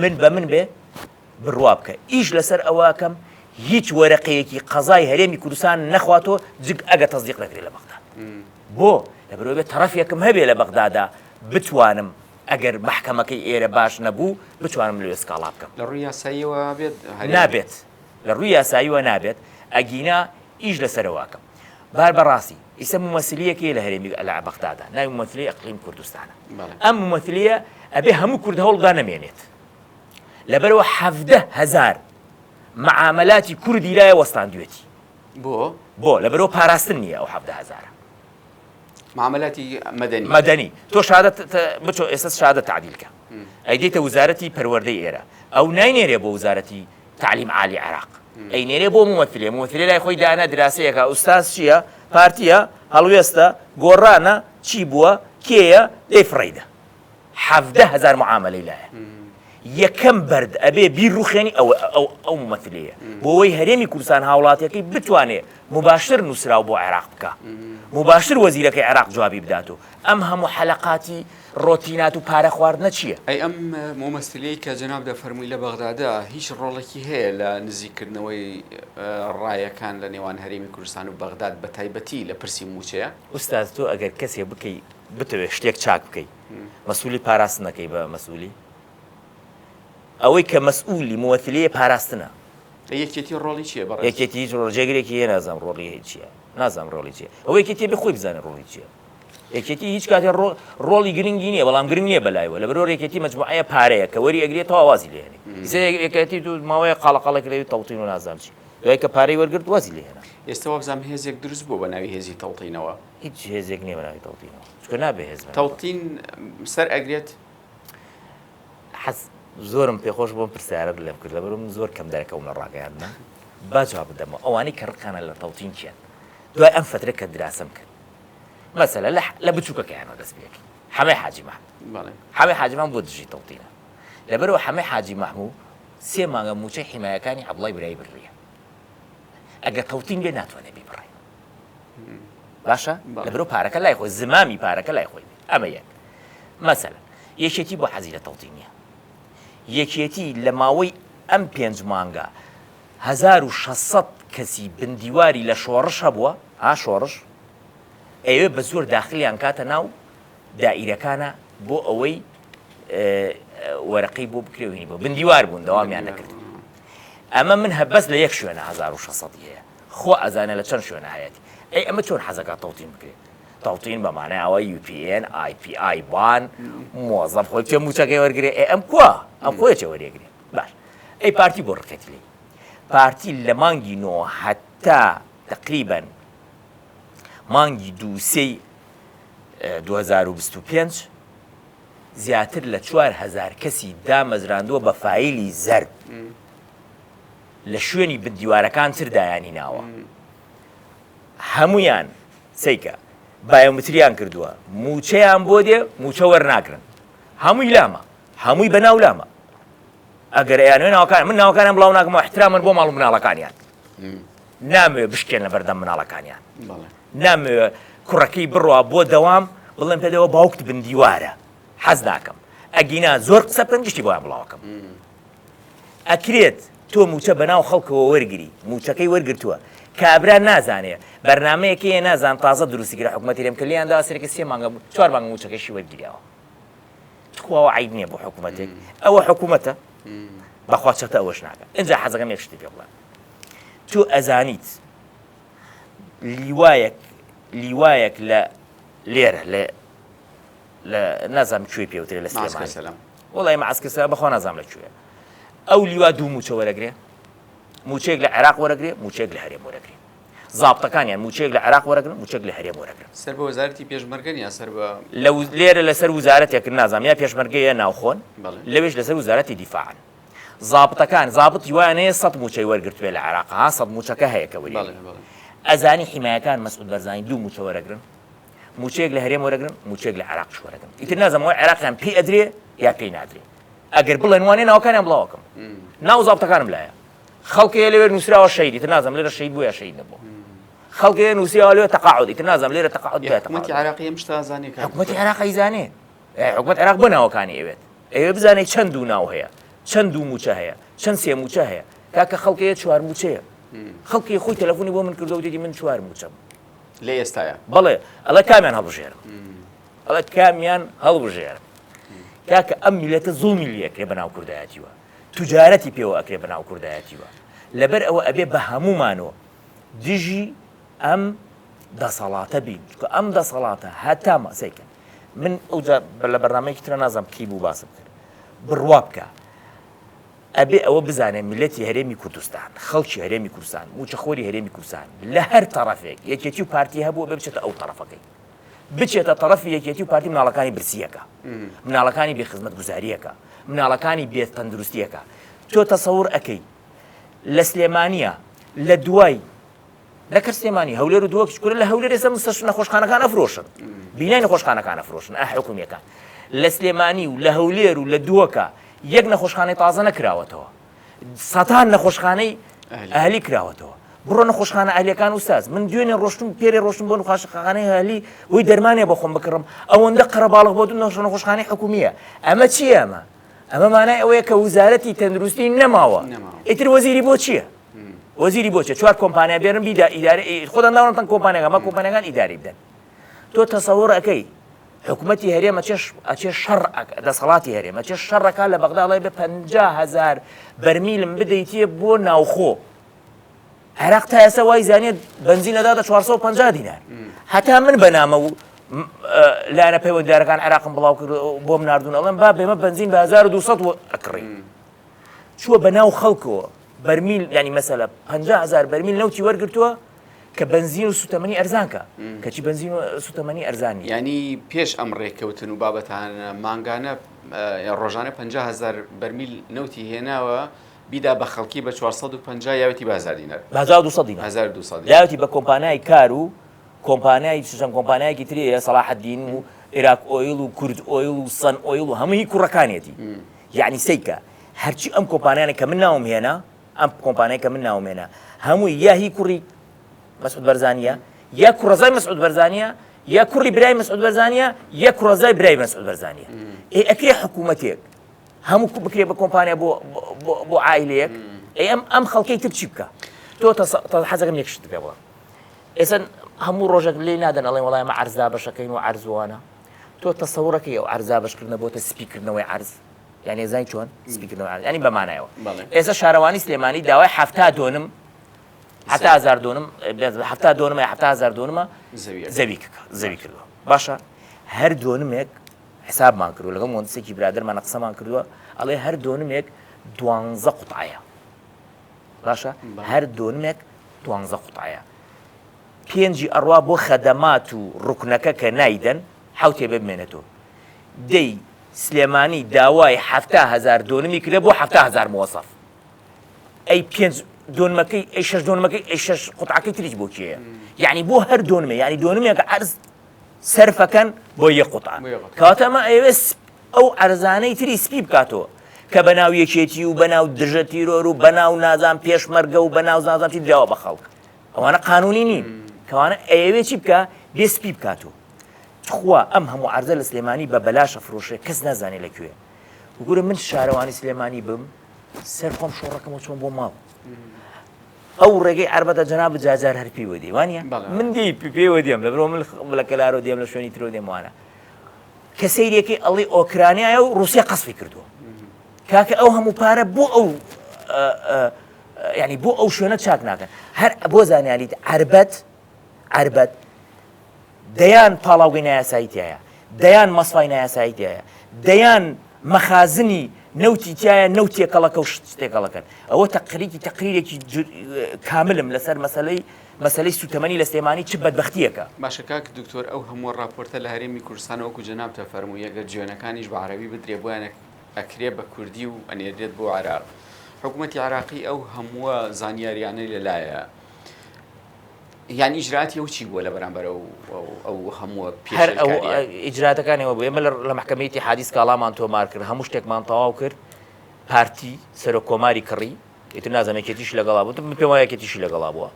من بە من بێ بڕوا بکە ئیش لەسەر ئەوە ئەکەم هیچ وەرەقەیەکی قەزای هەرێمی کوردستان نەخواتەوە جگ ئەگە تەزدیق نەکرێ لە بەغدا بۆ لەبەرئەوەی بێ تەڕەفێکم هەبێ لە بەغدادا بتوانم ئەگەر مەحکەمەکەی ئێرە باش نەبوو بتوانم لەوێ سکاڵا بکەم. لە ڕووی یاساییەوە بێت هەرێم؟ نابێت لە ڕووی یاساییەوە نابێت ئەگینا ئیش لەسەر ئەوە ئەکەم بار بەڕاستی ئیسە مومەسلیەک هەیە لە هەرێمی لە بەغدادا ناوی مومەسلی ئەقلیم کوردستانە ئەم مومەسلیە ئەبێ هەموو کورد هەوڵ بدا نەمێنێت لەبەرئەوە 17 هەزار معامەلاتی کوردی لایە وەستاندوێتی. بۆ؟ بۆ؟ لەبەرئەوە پاراستن نییە ئەو 17 هەزارە. معامەلاتی مەدەنی. مەدەنی. تۆ شادە بچۆ ئێستا شادە تەعدیل کە. ئەی دێیتە وزارەتی پەروەردەی ئێرە. ئەو ناینێرێ بۆ وزارەتی تەعلیم عالی عێراق. ئەینێرێ بۆ مومەثلێ. مومەثلێ لای خۆی دانا دراسەیەکە. ئوستاز چییە؟ پارتییە؟ هەڵوێستە؟ گۆڕانە؟ چی بووە؟ کێیە؟ دەی فڕێیدە. 17 هەزار معامەلەی لایە. یەکەم بەرد ئەبێ بیڕوخێنی ئەو ئەو ئەو مومەثلەیە بۆ ئەوەی هەرێمی کوردستان هاوڵاتیەکەی بتوانێ موباشر نوسراو بۆ عێراق بکا موباشر وەزیرەکەی عێراق جوابی بدات و ئەم هەموو حەلەقاتی ڕۆتینات و پارە خواردنە چیە؟ ئەی ئەم مومەسیلەی کە جەناب دەفەرمووی لە بەغدادە هیچ ڕۆڵێکی هەیە لە نزیککردنەوەی ڕایەکان لە نێوان هەرێمی کوردستان و بەغداد بە تایبەتی لە پرسی مووچەیە؟ ئوستاز تۆ ئەگەر کەسێ بکەی بتەوێ شتێک چاک بکەی مەسولی پاراستن ئەکەی بە مەسولی ئەوەی کە مەسئولی مومەسیلەیە پاراستنە. ئەی یەکێتی ڕۆڵی چیە بەڕێز؟ یەکێتی هیچ ڕۆڵ جێگرێکی هەیە نازانم ڕۆڵی هەیە چیە نازانم ڕۆڵی چیە ئەوە یەکێتی بێ خۆی بزانێ ڕۆڵی چیە یەکێتی هیچ کاتێ ڕۆ ڕۆڵی گرنگی نییە بەڵام گرنگ نییە بەلایەوە لەبەرەوە یەکێتی مەجموعەیە پارەیە کە وەری ئەگرێت تەوا وازی لێ هێنێ ئیسە یەکێتی تو ماوەیە قاڵە قاڵێک لەوی تەوتین و نازانم چی دوای کە پارەی وەرگرت وازی لێ هێنا. ئێستا وابزانم هێزێک دروست بووە بە ناوی هێزی تەوتینەوە. هیچ هێزێک نییە بە ناوی تەوتینەوە چونکە نابێ هێز بە ناوی تەوتین سەر ئەگرێت؟ حەز زۆرم پێخۆش بۆم پرسیارەت لێم کرد لەبەرم زۆر کەم دەرەکەوم لە ڕاگەیاندنە با جواب بدەمەوە ئەوانەی کە ڕقیانە لە تەوتین کێن دوای ئەم فترە کە دراسەم کرد مەسەلە لە بچووکەکەیانەوە دەست پێکەین حەمەی حاجی مەحموو حەمەی حاجی مەحموو بۆ دژی تەوتینە لەبەرەوە حەمەی حاجی مەحموو سێ مانگە مووچەی حیمایەکانی عەبدوڵای برای بڕیە ئەگەر تەوتین بێ ناتوانێت بیبڕێ باشە لەبەرو پارەکە لای خۆی زمامی پارەکە لای خۆی ئەمە یەک مەسەلەن یەکێتی بۆ حەزی لە تەوتین نییە یەکێتی لە ماوەی ئەم پێنج مانگە 1600 کەسی بندیواری لە شۆڕش هەبووە ها شۆڕش ئەوێ بە زۆر داخلیان کاتە ناو دائیرەکانە بۆ ئەوەی وەرەقەی بۆ بکرێ وینی بۆ بندیوار بوون دەوامیان نەکرد ئەمە من هە بەس لە یەک شوێنە 1600 هەیە خوا ئەزانێ لە چەند شوێنە هەیەتی ئەی ئەمە چۆن حەزەکات تەوتین بکرێت تەوتین بە مانای ئەوە UPN IP IBAN مۆزەف خۆی بچێ موچەکەی وەرگێ ئێ ئەم کوا ئەم خۆی چێ وەرێگرێ باش ئەی پارتی بۆ ڕقێتی لێی پارتی لە مانگی نۆ هەتا تقریبا مانگی دوو سێی 2025 زیاتر لە 4000 کەسی دامەزراندووە بە فایلی زەرد لە شوێنی بن دیوارەکان تر دایانی ناوە هەمویان سەیکە بایۆمتریان کردووە موچەیان بۆ دێ موچە وەرناگرن هەمووی لامە هەمووی بەناو لامە ئەگەر ئەیانوێ ناوەکان من ناوەکانیان بڵاو ناکەمەوە احترامن بۆ ماڵ و مناڵەکانیان نامەوێ بشکێن لە بەردەم مناڵەکانیان نامەوێ کوڕەکەی بڕوا بۆ دەوام بڵێم پێدەوە باوکت بن دیوارە حەز ناکەم ئەگینا زۆر قسە بکەن گشتی بۆیان بڵاوەکەم ئەکرێت تۆ موچە بەناو خەڵکەوە وەرگری موچەکەی وەرگرتووە کابرا نازانێ بەرنامەیەک هەیە نازان تازە دروستی کرا حکومەتی هەرێم کە لێیان داوە سەرەکە سێ مانگە چوار مانگە موچەکەشی وەرگیراوە تخوا ئەوە عەیب نییە بۆ حکومەتێک ئەوە حکومەتە بەخوا چەتە ئەوەش ناکە ئینجا حەزەکەم یەک شتی پێ بڵێم تۆ ئەزانیت لیوایەک لیوایەک لە لێرە لە لە نازانم کوێی پێوترێ لە سلێمانی وەڵی معسکر سەلام بەخوا نازانم لە کوێ ئەو لیوا دوو موچە وەرەگرێ موچەیەک لە عێراق وەرەگرێ موچەیەک لە هەرێم وەرەگرێ زابتەکانیان موچەیەک لە عێراق وەرەگرن موچەیەک لە هەرێم وەرەگرن سەر بە وەزارەتی پێشمەرگەن یا سەر بە لە لێرە لەسەر وزارەتێک نازانم یا پێشمەرگەیە ناوخۆن لەوێش لەسەر وزارەتی دیفاعن زابتەکان زابتی وایان هەیە سەد موچەی وەرگرتوێ لە عێراق ها سەد موچەکە هەیە کە وەری ئەزانی حیمایەکان مەسعود بەرزانی دوو موچە وەرەگرن موچەیەک لە هەرێم وەرەگرن موچەیەک لە عێراقش وەرەگرن ئیتر نازانم ئەوەی عێراقیان پێی ئەدرێ یا پێی نادرێ ئەگەر بڵێن وانێ ناوەکانیان بڵاوەکەم ناو زابتەکانم لایە خەڵکەیە لەوێ نووسراوە شەهید ئیتر نازانم لێرە شەهید بوو یا شەهید نەبوو خەڵکەیە نووسراوە لێ تەقاعد ئیتر نازانم لێرە تەقاعد بوو یا حکومەتی عێراقی ئەم شتە ئەزانێ کاک حکومەتی عێراق ئەیزانێ حکومەت عێراق بۆ ناوەکانی ئەوێت ئەوێ بزانێت چەند دوو ناو هەیە چەند دوو موچە هەیە چەند سێ موچە هەیە کاکە خەڵکەیە چوار موچەیە خەڵکی خۆی تەلەفۆنی بۆ من کردەوە دیدی من چوار موچەم لە ئێستایا؟ بەڵێ ئەڵێ کامیان هەڵبژێرم ئەڵێ کامیان هەڵبژێرم کاکە ئەم میلەتە زوڵمی لێکرێ بەناو کوردایەتیوە توجارەتی پێوە ئەکرێ بەناو کوردایەتیوە لەبەر ئەوە ئەبێ بە هەمومانەوە دژی ئەم دەسەڵاتە بین چونکە ئەم دەسەڵاتە هەتا مەسەیکە من ئەوجا لە بەرنمەیەکی ترە نازانم کەی بوو باسم کرد بڕوا بکە ئەبێ ئەوە بزانێ میللەتی هەرێمی کوردستان، خەڵکی هەرێمی کوردستان، مووچەخۆری هەرێمی کوردستان لە هەر تەڕەفێک یەکێتی و پارتی هەبوو ئەبێ بچێتە ئەو تەڕەفەکەی. بچێتە تەڕەفی یەکێتی و پارتی مناڵەکانی برسییەکە، مناڵەکانی بێ خزمەتگوزارییەکە، مناڵەکانی بێ تەندروستییەکە. تۆ تەسەور ئەکەی لە سلێمانییە لە دوای نەکرد سلێمانی هەولێر و دهۆکیش کورە لە هەولێر ئێستا مستەشفا نەخۆشخانەکان ئەفرۆشن بینای نەخۆشخانەکان ئەفرۆشن ئە حکومیەکان لە سلێمانی و لە هەولێر و لە دهۆکە. یەک نەخۆشخانەی تازە نەکراوەتەوە سەتان نەخۆشخانەی ئەهلی کراوەتەوە بڕۆ نەخۆشخانە ئەهلیەکان ئوستاز من دوێنێ ڕۆشتم پێرێ ڕۆشتم بۆ نخاشخانەی هەلی بۆی دەرمانێ بۆ خۆم بکڕم ئەوەندە قەرەباڵغ بۆ دوو نەخۆشخانەی حکومیە ئەمە چییە ئەمە ئەمە مانای ئەوەیە کە وزارەتی تەندروستی نەماوە ئیتر وەزیری بۆ چییە وەزیری بۆ چیە چوار کۆمپانیا بێنن بیدا ئیدارە خۆدان ناوەتەن کۆمپانیاکە مە کۆمپانیەکان ئیداری بدەن تۆ تەسەوڕ ئەەکەی حکومەتی هەرێم ئەچێ ئەچێ شەڕ دەسەڵاتی هەرێم ئەچێ شەڕەکە لە بەغدا ئەڵێ بە 50 هەزار بەرمیلم بدەیتێ بۆ ناوخۆ عێراق تا ئێستا وای زانێت بەنزین ئەداتە 450 دینار هەتا من بەنامە و لایەنە پەیوەندیدارەکان عێراقم بڵاو کرد بۆم ناردون ئەڵێم با بێمە بەنزین بە 1200 ئەکڕی چووە بە ناو خەڵکەوە بەرمیل ینی مەسەلە 50 هزار بەرمیل نەوتی وەرگتووە کە بەنزین و سوتەمەنی ئەرزان کە کەچی بەنزین و سوتەمەنی ئەرزان نیە. یانی پێش ئەم ڕێککەوتن و بابەتانە مانگانە یان ڕۆژانە 50 هەزار بەرمیل نەوتی هێناوە بیدا بە خەڵکی بە 450 یاوێتی بە هەزار دینار. بە 1200 دینار. 1200 دینار. یاوێتی بە کۆمپانیای کار و کۆمپانیای چەند کۆمپانیایەکی تری هەیە سەڵاحەدین و ئێراق ئۆیڵ و کورد ئۆیڵ و سەن ئۆیڵ و هەموو هی کوڕەکانیەتی. یانی سەیرکە هەرچی ئەم کۆمپانیانە کە من ناوم هێنا ئەم کۆمپانیای کە من ناوم هێنا هەمووی یا هی کوڕی مەسعود بەرزانیە یا کوڕەزای مەسعود بەرزانیە یا کوڕی برای مەسعود بەرزانیە یا کوڕەزای برای مەسعود بەرزانیە ئێ ئەکرێ حکوومەتێک هەموو بکرێ بە کۆمپانیا بۆ بۆ عایلەیەک ئەی ئەم ئەم خەڵکەی تر چی بکە تۆ حەزەکەم یەک شت پێ بڵێم ئێستا هەموو ڕۆژێک لێ نادەن ئەڵێن وەڵای ئەمە عەرز دابەشەکەین و عەرزوانە تۆ تەسەوڕەکەی ئەو عەرز دابەشکردنە بۆتە سپیکردنەوەی عەرز یانی ئەزانی چۆن سپیکردنەوە عەرز یانی بە مانایەوە ئێستا شارەوانی سلێمانی داوای 70 دۆنم حتا هزار دۆنم 70 دۆنمە 70 هزار دۆنمە زەوی زەوی کردووە باشە هەر دۆنمێک حسابمان کردووە لەگەڵ مهندسێکی برادەرمانە قسەمان کردووە ئەڵێ هەر دۆنمێک دوانزە قوتعەیە باشە هەر دۆنمێک دوانزە قوتعەیە پێنجی ئەڕوا بۆ خەدەمات و ڕکنەکە کە نایدەن حوتێ بمێنێتەوە دەی سلێمانی داوای 70 هەزار دۆنمی کردە بۆ 70 هەزار مۆزەف ئەی پێنج دۆنمەکەی ئەی شەش دۆنمەکەی ئەی شەش قوتعەکەی تریش بۆ کێیە یعنی بۆ هەر دۆنمێ یعنی دۆنمێکە عەرز سەرفەکەن بۆ یەک قوتعە کەواتە ئەمە ئەیەوێ ئەو عەرزانەی تری سپی بکاتەوە کە بەناو یەکێتی و بەناو دژە تیرۆر و بەناو نازان پێشمەرگە و بەناو نازان چی دراوە بە خەڵک ئەوانە قانونی نین کەوانە ئەیەوێ چی بکە بێ سپی بکاتەوە تخوا ئەم هەموو عەرزە لە سلێمانی بە بەلاش ئەفرۆشرێ کەس نازانێ لە کوێ وگورە من شارەوانی سلێمانی بم سەر خۆم شۆڕەکەمەوە چۆن بۆ ماڵ ئەو ڕێگەی عربەتە جەناب جاجار هەر پێوە دی وانە من دی پێوە دێم لە برۆ من لە کەلارۆ دێم لە شوێنی ترۆ دێم وانە کە سەیرەکەی ئەڵی ئۆکرانیایە و رووسیا قەسفی کردووە کاکە ئەو هەموو پارە بۆ ئەو ینی بۆ ئەو شوێنە چاک ناکەن هەر بۆ زانیاریت عربەت عربەت دەیان پاڵاوگەی نایاسایی تیایە، دەیان مەسفای نایاسایی تیایە، دەیان مەخازنی نەوتی تیایە نەوت تێکەڵەکە و شت تێکەڵەکەن. ئەوە تەقریکی تەقریرێکی کاملم لەسەر مەسەلەی مەسەلەی سوتەمەنی لە سلێمانی چ بەدبەختیەکە. باشە کاک دکتۆر ئەو هەمووە ڕاپۆرتە لە هەرێمی کوردستان وەکو جەنابت ئەفەرمووی ئەگەر جوێنەکانیش بە عەرەبی بدرێ بۆیان ئەکرێ بە کوردی و ئەنێرێت بۆ عێراق حکوومەتی عێراقی ئەو هەمووە زانیاریانەی لەلایە یان ئیجراتی ئەو چی بووە لە بەرامبەر ئەو ئەو هەمووە هەر ئەو ئیجراتەکانی ئەوە بوو ئێمە لە مەحکەمەی ئیتیحادی سکاڵامان تۆمار کرد هەموو شتێکمان تەواو کرد پارتی سەرۆک کۆماری کڕی ئیتر نازانم یەکێتیش لەگەڵا بوو من پێم وایە یەکێتیشی لەگەڵا بووە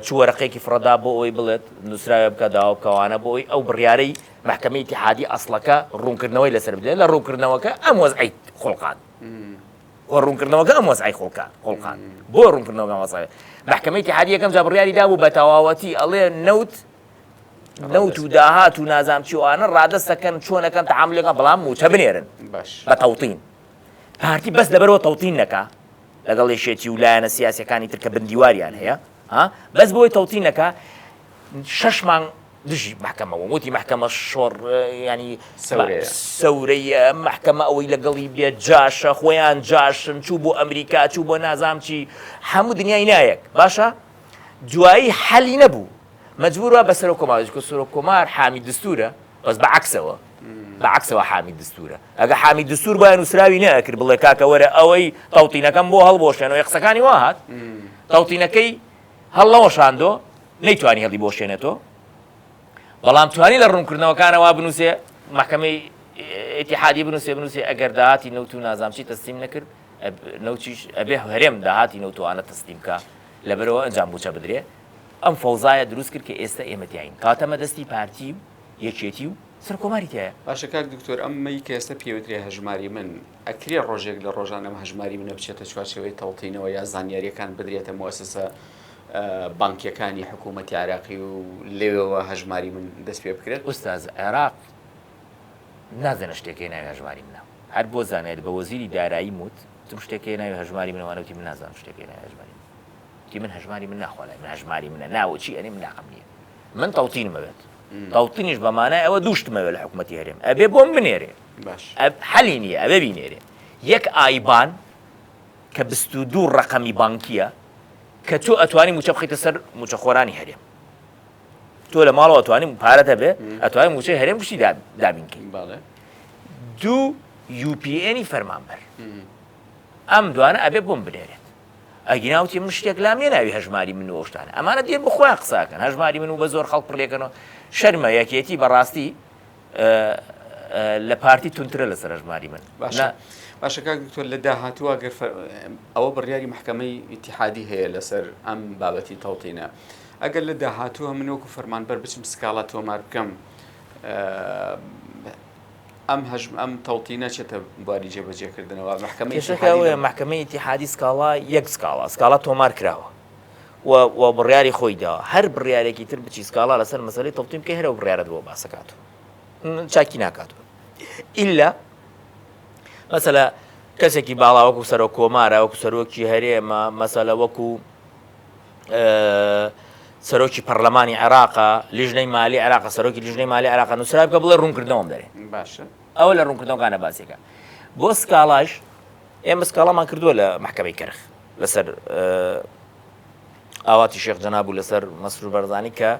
چ وەرەقەیەکی فڕەدا بۆ ئەوەی بڵێت نووسراوێ بکە داوا بکەوانە بۆ ئەوەی ئەو بڕیارەی مەحکەمەی ئیتیحادی ئەسڵەکە ڕوونکردنەوەی لەسەر بدرێت لە ڕوونکردنەوەکە ئەم وەزعی خوڵقاند و ڕوونکردنەوەکە ئەم وەزعی خوڵکا خوڵقاند بۆ ڕوونکردنەوەکە ئەم وەزعی مەحکەمەی ئیتیحادی یەکەم جا بڕیاری دابوو بە تەواوەتی ئەڵێ نەوت نەوت و داهات و نازام چی وانە ڕادەستەکەن چۆنەکەن تەعاملەکە بەڵام موچە بنێرن باش بە تەوتین پارتی بەس لەبەرەوە تەوتین نەکا لەگەڵ یەکێتی و لایەنە سیاسەکانی تر کە بندیواریان هەیە ها بەس بۆی تەوتین نەکا شەش مانگ دژی مەحکەمە بووم وتی مەحکەمە شۆڕ ینی سەورەیە مەحکەمە ئەوەی لەگەڵی بێ جاشە خۆیان جاشن چوو بۆ ئەمریکا چوو بۆ نازام چی هەموو دنیای نایەک باشە دوایی حەلی نەبوو مەجبور بە سەرۆک کۆمار چونکە سەرۆک کۆمار حامی دستورە بەس بە عەکسەوە بە عەکسەوە حامی دستورە ئەگە حامی دستور بایە نووسراوی نەکرد بڵێ کاکە وەرە ئەوەی تەوتینەکەم بۆ هەڵبۆشێنەوەی قسەکانی وا هات تەوتینەکەی هەڵنەوەشاندۆ نەیتوانی هەڵیبۆشێنێتەوە بەڵام توانی لە ڕوونکردنەوەکانەوە بنووسێ مەحکەمەی ئیتیحادی بنووسێ بنووسێ ئەگەر داهاتی نەوت و نازانم چی تەسلیم نەکرد نەوتیش ئەبێ هەرێم داهاتی نەوت و ئانە تەسلیم کا لەبەرەوە ئەنجام مووچە بدرێ ئەم فەوزایە دروست کرد کە ئێستا ئێمە تیاین کەواتە ئەمە دەستی پارتی و یەکێتی و سەرکۆماری تیایە. باشە کاک دکتۆر ئەم مەی کە ئێستا پێوترێ هەژماری من ئەکرێ ڕۆژێک لە ڕۆژان ئەم هەژماری منە بچێتە چوارچێوەی تەوتینەوە یا زانیاریەکان بدرێتە موسسە بانکیەکانی حکوومەتی عراقی و لەوێوە هەژماری من دەست پێ بکرێت؟ ئوستاز عێراق نازانە شتێک هەیە ناوی هەژماری منە هەر بۆ زانیاری بە وەزیری داراییم وت وتم شتێک هەیە ناوی هەژماری منە وانە وتی من نازانم شتێک هەیە ناوی هەژماری من وتی من هەژماری من ناخوا لای من هەژماری منە ناوە چی ئەنێ من لاقم نییە من تەوتینم ئەوێت تەوتینیش بە مانای ئەوە دوو شتم ئەوێت لە حکوومەتی هەرێم ئەبێ بۆم بنێرێ باش حەلی نییە ئەبێ بینێرێ یەک ئایبان کە 22 ڕقەمی بانکیە کە تۆ ئەتوانی موچە بخیتە سەر موچەخۆرانی هەرێم تۆ لە ماڵەوە ئەتوانی پارەت هەبێ ئەتوانی موچەی هەرێم گشتی دابین کەی دوو UPN ی فەرمانبەر ئەم دوانە ئەبێ بۆم بنێرێت ئەگینا وتی من شتێک لام نیە ناوی هەژماری من و شتانە ئەمانە دێن بۆ خۆیان قساکەن هەژماری من و بە زۆر خەڵک پڕێکەنەوە شەرمە یەکێتی بەڕاستی لە پارتی تونترە لەسەر هەژماری من. باشە باشە کاک دکتۆر لە داهاتووە گەر ئەوە بڕیاری محکمەی ئیتیحادی هەیە لەسەر ئەم بابەتی تەوتینە ئەگەر لە داهاتووە من وەکو فەرمانبەر بچم سکاڵا تۆمار بکەم ئەم هەژم ئەم تەوتینە چێتە بواری جێبەجێکردنەوە محکمەی کێشەکە ئەوەیە محکمەی ئیتیحادی سکاڵا یەک سکاڵا سکاڵا تۆمار کراوە و و بڕیاری خۆی داوە هەر بڕیارێکی تر بچی سکاڵا لەسەر مەسەلەی تەوتین بکەی هەر ئەو بڕیارەت بۆ باسەکات چاکی ناکات ئیلا مەسەلە کەسێکی باڵا وەکو سەرۆک کۆمارە وەکو سەرۆکی هەرێمە مەسەلە وەکو سەرۆکی پەرلەمانی عێراقە لیژنەی مالی عێراق سەرۆکی لیژنەی مالی عێراق نووسرا بکە بڵێ ڕوونکردنەوەم دەرێ باشە ئەوە لە ڕوونکردنەوەکانە باسێکە بۆ سکاڵاش ئێمە سکاڵامان کردووە لە محکمەی کەرخ لەسەر ئاواتی شێخ جەناب و لەسەر مەسرور بەرزانی کە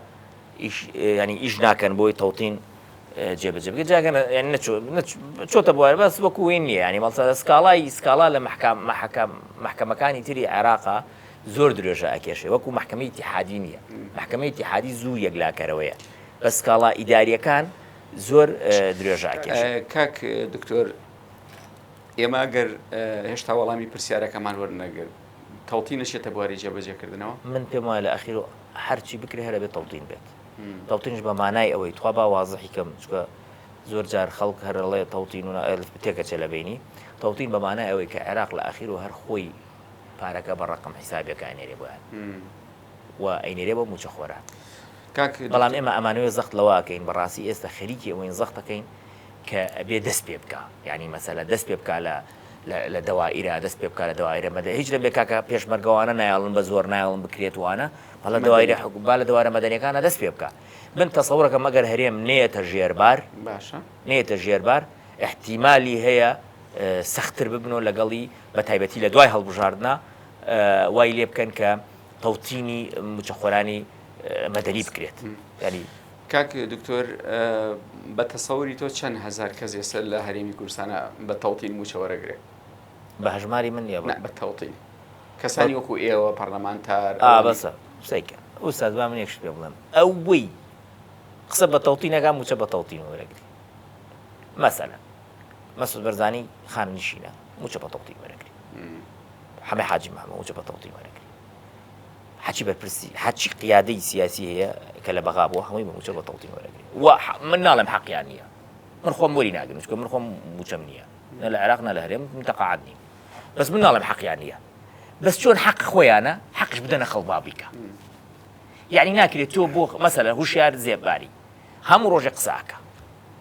ینی ئیش ناکەن بۆی تەوتین جێبەجێ بکە جاگەن یعنی نەچۆ چۆتە بوار بەس وەکو وین نییە ینی مەڵسە سکاڵای سکاڵا لە محکام محکم محکمەکانی تری عێراقا زۆر درێژە ئەکێشێ وەکو محکمەی ئیتیحادی نییە محکمەی ئیتیحادی زوو یەکلاکەرەوەیە بە سکاڵا ئیداریەکان زۆر درێژە ئەکێشێ. کاک دکتۆر ئێمە ئەگەر هێشتا وەڵامی پرسیارەکەمان وەرنەگرت تەوتین نەچێتە بواری جێبەجێکردنەوە؟ من پێم وایە لە ئەخیر هەرچی بکرێ هەر ئەبێ تەوتین بێت. تەوتینیش بە مانای ئەوەی تخوا با وازحی کەم چونکە زۆر جار خەڵک هەر ئەڵێ تەوتین و تێکەچێ لە بەینی. تەوتین بە مانای ئەوەی کە عێراق لە ئەخیر و هەر خۆی پارەکە بە ڕەقەم حیسابیەکە ئەنێرێ بۆیان و ئەینێرێ بۆ مووچەخۆران. کاک بەڵام ئێمە ئەمانەوێ زەخت لەوە ئەکەین بەڕاستی ئێستا خەریکی ئەوەین زەختەکەین کە ئەبێ دەست پێ بکا یانی مەسەلە دەست پێ بکا لە لە دەوائیرا دەست پێ بکا لە دەوائیرە مەدە هیچ نەبێ کاکە پێشمەرگەوانە نایەڵن بە زۆر نایەڵن بکرێت وانە بەڵە دەوایرە حکوم با لە دەوارە مەدەنیەکانە دەست پێ بکا من تەسەورەکەم ئەگەر هەرێم نێتە ژێربار باشە نێتە ژێربار احتیمالی هەیە سەختتر ببنەوە لەگەڵی بە تایبەتی لە دوای هەڵبژاردنە وای لێ بکەن کە تەوتینی موچەخۆرانی مەدەنی بکرێت ینی کاک دکتۆر بە تەسەوری تۆ چەند هەزار کەس ئێستا لە هەرێمی کوردستانە بە تەوتین مووچە وەرەگرێ؟ بە هەژماری من نییە نا بە تەوتین کەسانی وەکو ئێوە پەرلەمانتار ئا بەسە سەیکە ئوستاز با من یەک شت پێ بڵێم ئەوەی قسە بە تەوتینەکە مووچە بە تەوتین وەرەگری مەسەلەن مەسعود بەرزانی خانەنشینە مووچە بە تەوتین وەرەگری حەمە حاجی محەممەد مووچە بە تەوتین وەرەگری هەرچی بەرپرسی هەرچی قیادەی سیاسی هەیە کە لە بەغا بووە هەمووی بە مووچە بە تەوتین وەرەگرێ و من ناڵێم حەقیان نییە من خۆم وەری ناگرم چونکە من خۆم مووچەم نییە نە لە عێراق نە لە هەرێم من تەقاعد نیم بەس من ناڵێم حەقیان نییە بەس چۆن حەق خۆیانە حەقش بدەنە خەڵک با بیکا یعنی ناکرێت تۆ بۆ مەسەلە هوشیار زێباری هەموو ڕۆژێ قسە ئەکا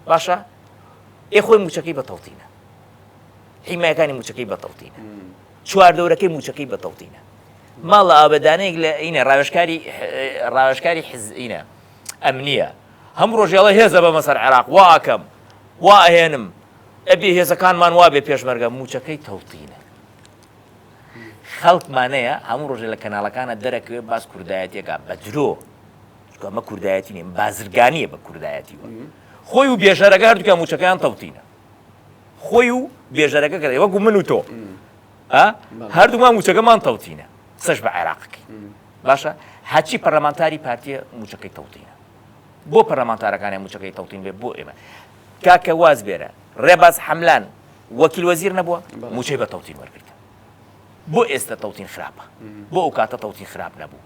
باشە ئێ خۆی مووچەکەی بە تەوتینە حیمایەکانی مووچەکەی بە تەوتینە چواردەورەکەی مووچەکەی بە تەوتینە ماڵە ئاوەدانەیەک لە ئینە ڕاوێژکاری ڕاوێژکاری حز ئینە ئەمنیە هەموو ڕۆژێ ئەڵێ هێزە بەمە سەر عێراق وا ئەکەم وا ئەهێنم ئەبێ هێزەکانمان وا بێ پێشمەرگە مووچەکەی تەوتینە خەڵکمانەیە هەموو ڕۆژێ لە کەناڵەکانە دەرەکەوێ باس کوردایەتیەکە بە درۆ چونکە ئەمە کوردایەتی نیە بازرگانیە بە کوردایەتیوە خۆی و بێژەرەکە هەردووکیان مووچەکەیان تەوتینە خۆی و بێژەرەکە کە وەکو من و تۆ هەردوومان موچەکەمان تەوتینە قسەش بە عێراقەکەی باشە هەرچی پەرلەمانتاری پارتیە موچەکەی تەوتینە بۆ پەرلەمانتارەکانی موچەکەی تەوتین بێ بۆ ئێمە کاکە واز بێرە. ڕێباز حەملان وەکیل وەزیر نەبووە؟ مووچەی بە تەوتین وەرگرتە. بۆ ئێستە تەوتین خراپە؟ بۆ ئەو کاتە تەوتین خراپ نەبوو؟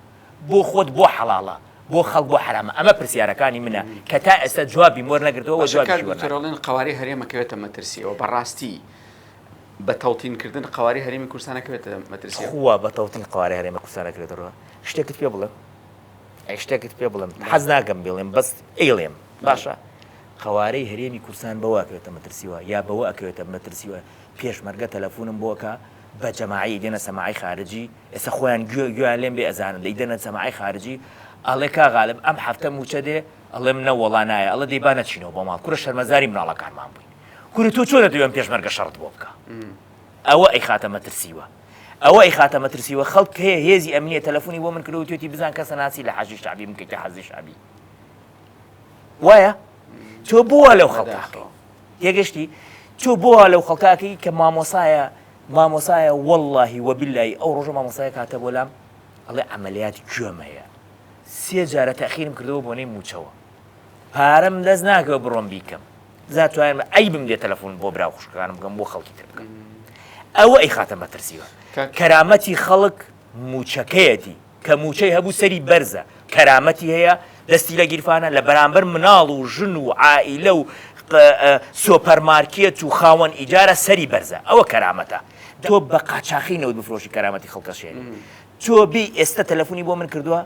بۆ خۆت بۆ حەڵاڵە؟ بۆ خەڵک بۆ حەرامە؟ ئەمە پرسیارەکانی منە کە تا ئێستا جوابیم وەرنەگرتەوە و باشە کاک جوابیشی دکتۆر وەرناگرم. ئەڵێن قەوارەی هەرێم ئەکەوێتە مەترسیەوە بەڕاستی بە تەوتین کردن قەوارەی هەرێمی کوردستان ئەکەوێتە مەترسیەوە؟ تخوا بە تەوتین قەوارەی هەرێمی کوردستان ئەکەوێتە شتێکت پێ بڵێم؟ ئەی شتێکت پێ بڵێم حەز ناکەم بیڵێم بەس ئەیڵێم باشە قەوارەی هەرێمی کوردستان بەوە ئەکەوێتە مەترسیوە یا بەوە ئەکەوێتە مەترسیوە پێشمەرگە تەلەفونم بۆ ئەکا بە جەماعی دێنە سەماعی خارجی ئێستا خۆیان گوێ گوێیان لێم بێ ئەزانن دەیدەنە سەماعی خارجی ئەڵێ کا غالب ئەم هەفتە موچە دێ ئەڵێم نەوەڵا نایە ئەڵێ دەی با نەچینەوە بۆ ماڵ کورە شەرمەزاری مناڵەکانمان بووین کورە تۆ چۆن ئەتەوێ ئەم پێشمەرگە شەڕت بۆ بکا ئەوە ئەیخاتە مەترسیوە ئەوە ئەیخاتە مەترسیوە خەڵک هەیە هێزی ئەمنیە تەلەفۆنی بۆ من کردووە وتوێتی بزان کەسە ناسی لە حەشدی شەعبی بکەیتە حەزی شەعبی وایە تۆ بۆ وا لەو خەڵکاکەی تێگەشتی تۆ بۆ وا لەو خەڵکاکەی کە مامۆسایە مامۆسایە واللهی وەبیللهی ئەو ڕۆژە مامۆسایە کاتە بۆ لام ئەڵێ عەمەلیات گوێم هەیە سێ جارە تەخیرم کردەوە بۆنەی موچەوە پارەم دەست ناکەوە بڕۆم بیکەم جا توانم عەیبم دێ تەلەفۆن بۆ برا و خوشکەکانم بکەم بۆ خەڵکی تر بکەم ئەوە ئەیخاتە مەترسیوە کەرامەتی خەڵک موچەکەیەتی کە موچەی هەبوو سەری بەرزە کەرامەتی هەیە دەستی لە گیرفانە لە بەرامبەر مناڵ و ژن و عائیلە و سۆپەرمارکێت و خاوەن ئیجارە سەری بەرزە ئەوە کەرامەتە تۆ بە قاچاخی نەوت بفرۆشی کەرامەتی خەڵکەشێنی تۆ بی ئێستا تەلەفۆنی بۆ من کردووە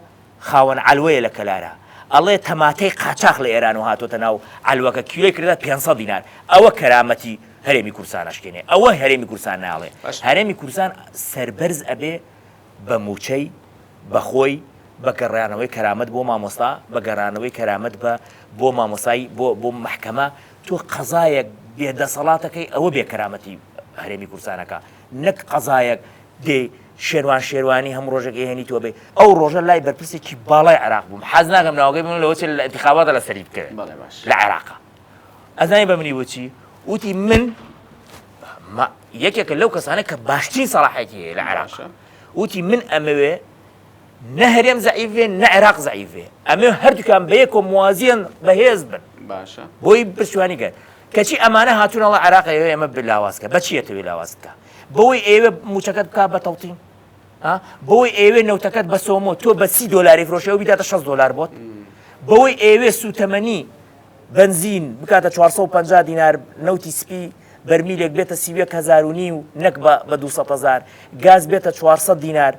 خاوەن عەلوەیە لە کەلارە ئەڵێ تەماتەی قاچاخ لە ئێرانەوە هاتۆتە ناو عەلوەکە کیلۆی کردە 500 دینار ئەوە کەرامەتی هەرێمی کوردستان ئەشکێنێ ئەوە هەرێمی کوردستان ناڵێ هەرێمی کوردستان سەربەرز ئەبێ بە موچەی بە خۆی بە گەڕانەوەی کەرامەت بۆ مامۆستا بە گەڕانەوەی کەرامەت بە بۆ مامۆسای بۆ بۆ مەحکەمە تۆ قەزایەک بێ دەسەڵاتەکەی ئەوە بێ کەرامەتی هەرێمی کوردستانەکە نەک قەزایەک دێی شێروان شێروانی هەموو ڕۆژێک ئەیهێنی تۆ بێ ئەو ڕۆژە لای بەرپرسێکی باڵای عێراق بووم حەز ناکەم ناوەکەی بڵێم لەوە چێ لە ئینتیخاباتە لەسەری بکەوێت بەڵێ باش لە عێراقا ئەزانی بە منی وتی وتی من ما یەکێکە لەو کەسانە کە باشترین سەڵاحەتی هەیە لە عێراق باشە وتی من ئەمەوێ نە هەرێم زەعیف بێ نە عێراق زەعیف بێ ئەمێ هەردووکیان بەیەکەوە موازیەن بەهێز بن باشە بۆی پشتیوانی کەن کەچی ئەمانە هاتوون ئەڵێ عێراق ئەیەوێ ئێمە لاواز کە بەچی ئەتەوێ لاواز بکە بەوەی ئەیەوێ موچەکەت بکا بە تەوتین ها بەوەی ئەیەوێ نەوتەکەت بە سۆمۆ تۆ بە سی دۆلاری فرۆشی ئەو بیداتە 60 دۆلار بۆت بەوەی ئەیەوێ سوتەمەنی بەنزین بکاتە 450 دینار نەوتی سپی بەرمیلێک بێتە 31 هزار و نیو نەک بە 200 هزار گاز بێتە 400 دینار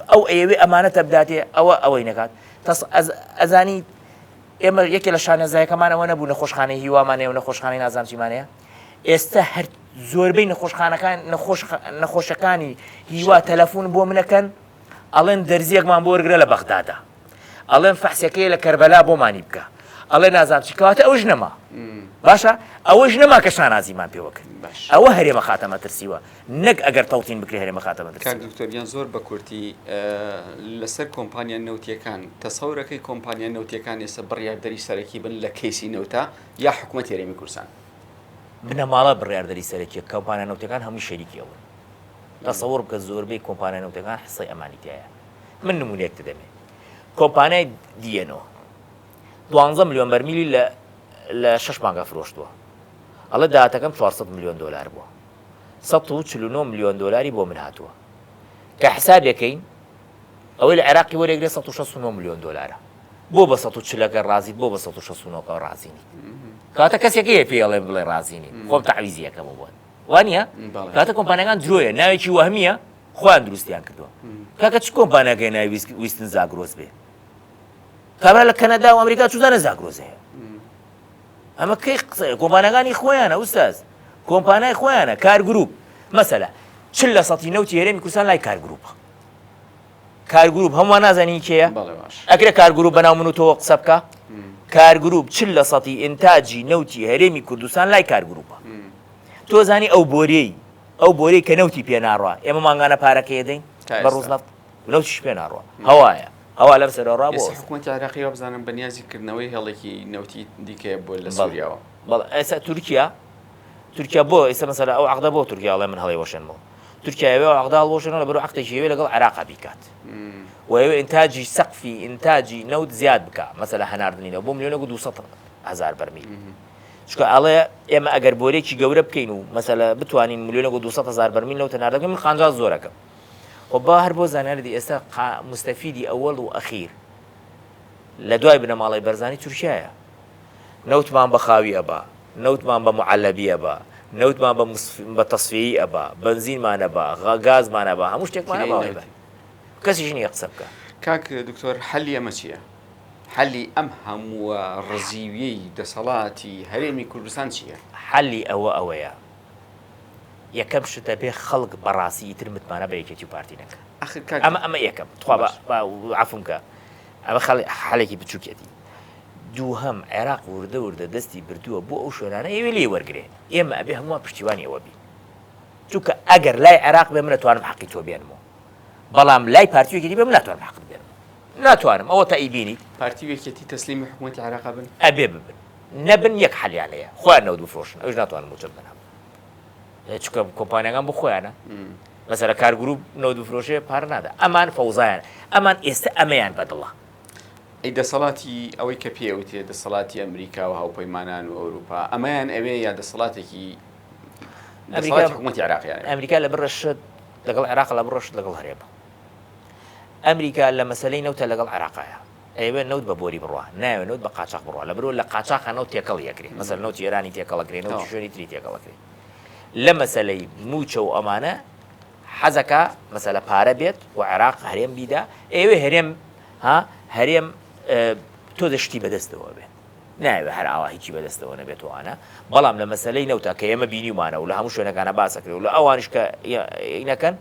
ئەو ئەیەوێ ئەمانەتە بداتێ ئەوە ئەوەی نەکات تەس ئەزانی ئێمە یەکێ لە شانەزایەکەمان ئەوە نەبوو نەخۆشخانەی هیوامان هەیە و نەخۆشخانەی نازانم چیمان هەیە ئێستا هەر زۆربەی نەخۆشخانەکان نەخۆش نەخۆشەکانی هیوا تەلەفۆن بۆ منەکەن ئەڵێن دەرزیەکمان بۆ وەرگرە لە بەغدادا ئەڵێن فەحسەکەی لە کەربەلا بۆمانی بکە ئەڵێ نازانم چی کەواتە ئەوش نەما باشە ئەوەش نەما کە شانازیمان پێوە کرد ئەوە هەرێمە خاتە مەترسیوە نەک ئەگەر تەوتین بکرێ هەرێمە خاتە مەترسیوە. کاک دکتۆر گیان زۆر بە کورتی لەسەر کۆمپانیا نەوتیەکان تەسەورەکەی کۆمپانیا نەوتیەکان ئێستا بڕیاردەری سەرەکی بن لە کەیسی نەوتا یا حکومەتی هەرێمی کوردستان؟ بنەماڵە بڕیاردەری سەرەکیە کۆمپانیا نەوتیەکان هەمووی شەریکی ئەون تەسەور بکە زۆربەی کۆمپانیا نەوتەکان حسەی ئەمانی تایە من نمونەیەک دەدەمێ کۆمپانیای DNO دوانزە ملیۆن بەرمیلی لە لە شەش مانگا فرۆشتووە ئەڵێ داهاتەکەم 400 ملیۆن دۆلار بووە 149 ملیۆن دۆلاری بۆ من هاتووە کە حسابێکەین ئەوەی لە عێراقی وەرێگرێ 169 ملیۆن دۆلارە بۆ بە 140 ەکە ڕازیت بۆ بە 169 ەکە ڕازی نیت کاتە کەسێک هەیە پێی ئەڵێ بڵێ ڕازی نیم خۆم تەعویزی ئەکەمەوە بۆت وانە کاتە کۆمپانیەکان درۆیە ناوێکی وەهمیە خۆیان دروستیان کردووە کاکە چ کۆمپانیاکەی ناوی ویستن زاگرۆس بێ کابرا لە کەنەدا و ئەمریکا چزانە زاگرۆس هەیە ئەمە کەی قسەیە کۆمپانیاکانی خۆیانە ئوستاز کۆمپانیای خۆیانە کار گروپ مەسەلە چل لە سەتی نەوتی هەرێمی کوردستان لای کار گروپە کار گروپ هەمووان نازانین کێیە ئەکرێ کار گروپ بەناو من و تۆوە قسە بکە کار گروپ چل لە سەتی ئینتاجی نەوتی هەرێمی کوردستان لای کار گروپە تۆ زانی ئەو بۆریەی ئەو بۆریەی کە نەوتی پێ ناڕوا ئێمە مانگانە پارەکەی دەین بە ڕۆزنەفت نەوتیش پێ ناڕوا هەوایە هەوا لەم سەرەوە ڕا بۆ حکوومەتی عێراقی وابزانم بەنیازی کردنەوەی هێڵێکی نەوتی دیکەیە بۆ لە سووریاوە بەڵێ ئێستا تورکیا تورکیا بۆ ئێستا مەسەلە ئەو عەقدە بۆ تورکیا ئەڵێ من هەڵیوەشێنمەوە تورکیا ئەوێ ئەو عەقدە هەڵوەشێنەوە لەبەرو عەقدێکی ئەوێ لەگەڵ عێراقا بیکات و ئەوێ ئینتاجی سەقفی ئینتاجی نەوت زیاد بکا مەسەلە هەناردنی نەوت بۆ ملیۆنێک و 200 هەزار بەرمیل. چونکە ئەڵێ ئێمە ئەگەر بۆرێکی گەورە بکەین و مەسەلە بتوانین ملیۆنێک و 200 هەزار بەرمیل نەوت هەناردە بکەین من قانجاز زۆر ئەکەم. خۆ با هەر بۆ زانیاری دی ئێستا قا مستەفیدی ئەوەڵ و ئەخیر لە دوای بنەماڵەی بەرزانی تورکیایە. نەوتمان بە خاوی ئەبا، نەوتمان بە معەلەبی ئەبا، نەوتمان بە بە تەسفیەیی ئەبا، بەنزینمان ئەبا، گازمان ئەبا، هەموو شتێکمان ئەبا ئەیبا. کەسیش نییە قسە بکا. کاک دکتۆر حەلی ئەمە چییە؟ حەلی ئەم هەمووە ڕزیویەی دەسەڵاتی هەرێمی کوردستان چییە؟ حەلی ئەوە ئەوەیە یەکەم شت ئەبێ خەڵک بەڕاستی ئیتر متمانە بە یەکێتی و پارتی نەکا. ئاخر کاک ئەمە ئەمە یەکەم تخوا با باش. با عەفوم کە ئەمە خەڵ حەلێکی بچووکیەتی. دووهەم عێراق وردە وردە دەستی بردووە بۆ ئەو شوێنانە ئەیەوێ لێی وەرگرێ ئێمە ئەبێ هەمووان پشتیوانی ئەوە بین چونکە ئەگەر لای عێراق بێ من ئەتوانم حەقی تۆ بێنمەوە بەڵام لای پارتی و یەکێتی بێ من ناتوانم حەقت بێنمەوە ناتوانم ئەوە تا ئەیبینیت. پارتی و یەکێتی تەسلیمی حکومەتی عێراق ئەبن؟ ئەبێ ببن نەبن یەک حەلیان هەیە خۆیان نەوت بفرۆشن ئەویش ناتوانن مووچە بدەن هەموو چونکە کۆمپانیاکان بۆ خۆیانە مەسەلە کار گروپ نەوت بفرۆشێ پارە نادا ئەمان فەوزایان ئەمان ئێستا ئەمەیان بەدڵە. ئەی دەسەڵاتی ئەوەی کە پێی ئەوترێ دەسەڵاتی ئەمریکا و هاوپەیمانان و ئەوروپا ئەمەیان ئەوێ یا دەسەڵاتێکی دەسەڵاتی حکوومەتی عێراقیان ئەوێ؟ ئەمریکا لە بڕە شت لەگەڵ عێراق لە بڕە شت لەگەڵ هەرێمە. ئەمریکا لە مەسەلەی نەوتە لەگەڵ عێراقایە. ئەیەوێ نەوت بە بۆری بڕوا، نایەوێ نەوت بە قاچاخ بڕوا. لەبەرئەوە لە قاچاخا نەوت تێکەڵی ئەکرێ. مەسەلەن نەوتی ئێرانی تێکەڵ ئەکرێ، نەوتی شوێنی تری تێکەڵ ئەکرێ. لە مەسەلەی مووچە و ئەمانە حەزەکا مەسەلە پارە بێت و عێراق هەرێم بیدا، ئەیەوێ هەرێم ها هەرێم تۆزێ شتی بەدەستەوە بێت. نایەوێ هەر ئاوا هیچی بەدەستەوە نەبێت و ئەوانە، بەڵام لە مەسەلەی نەوتا کە ئێمە بینیومانە و لە هەموو شوێنەکانا باس ئەکرێ و لە ئەوانیش کە نەکەن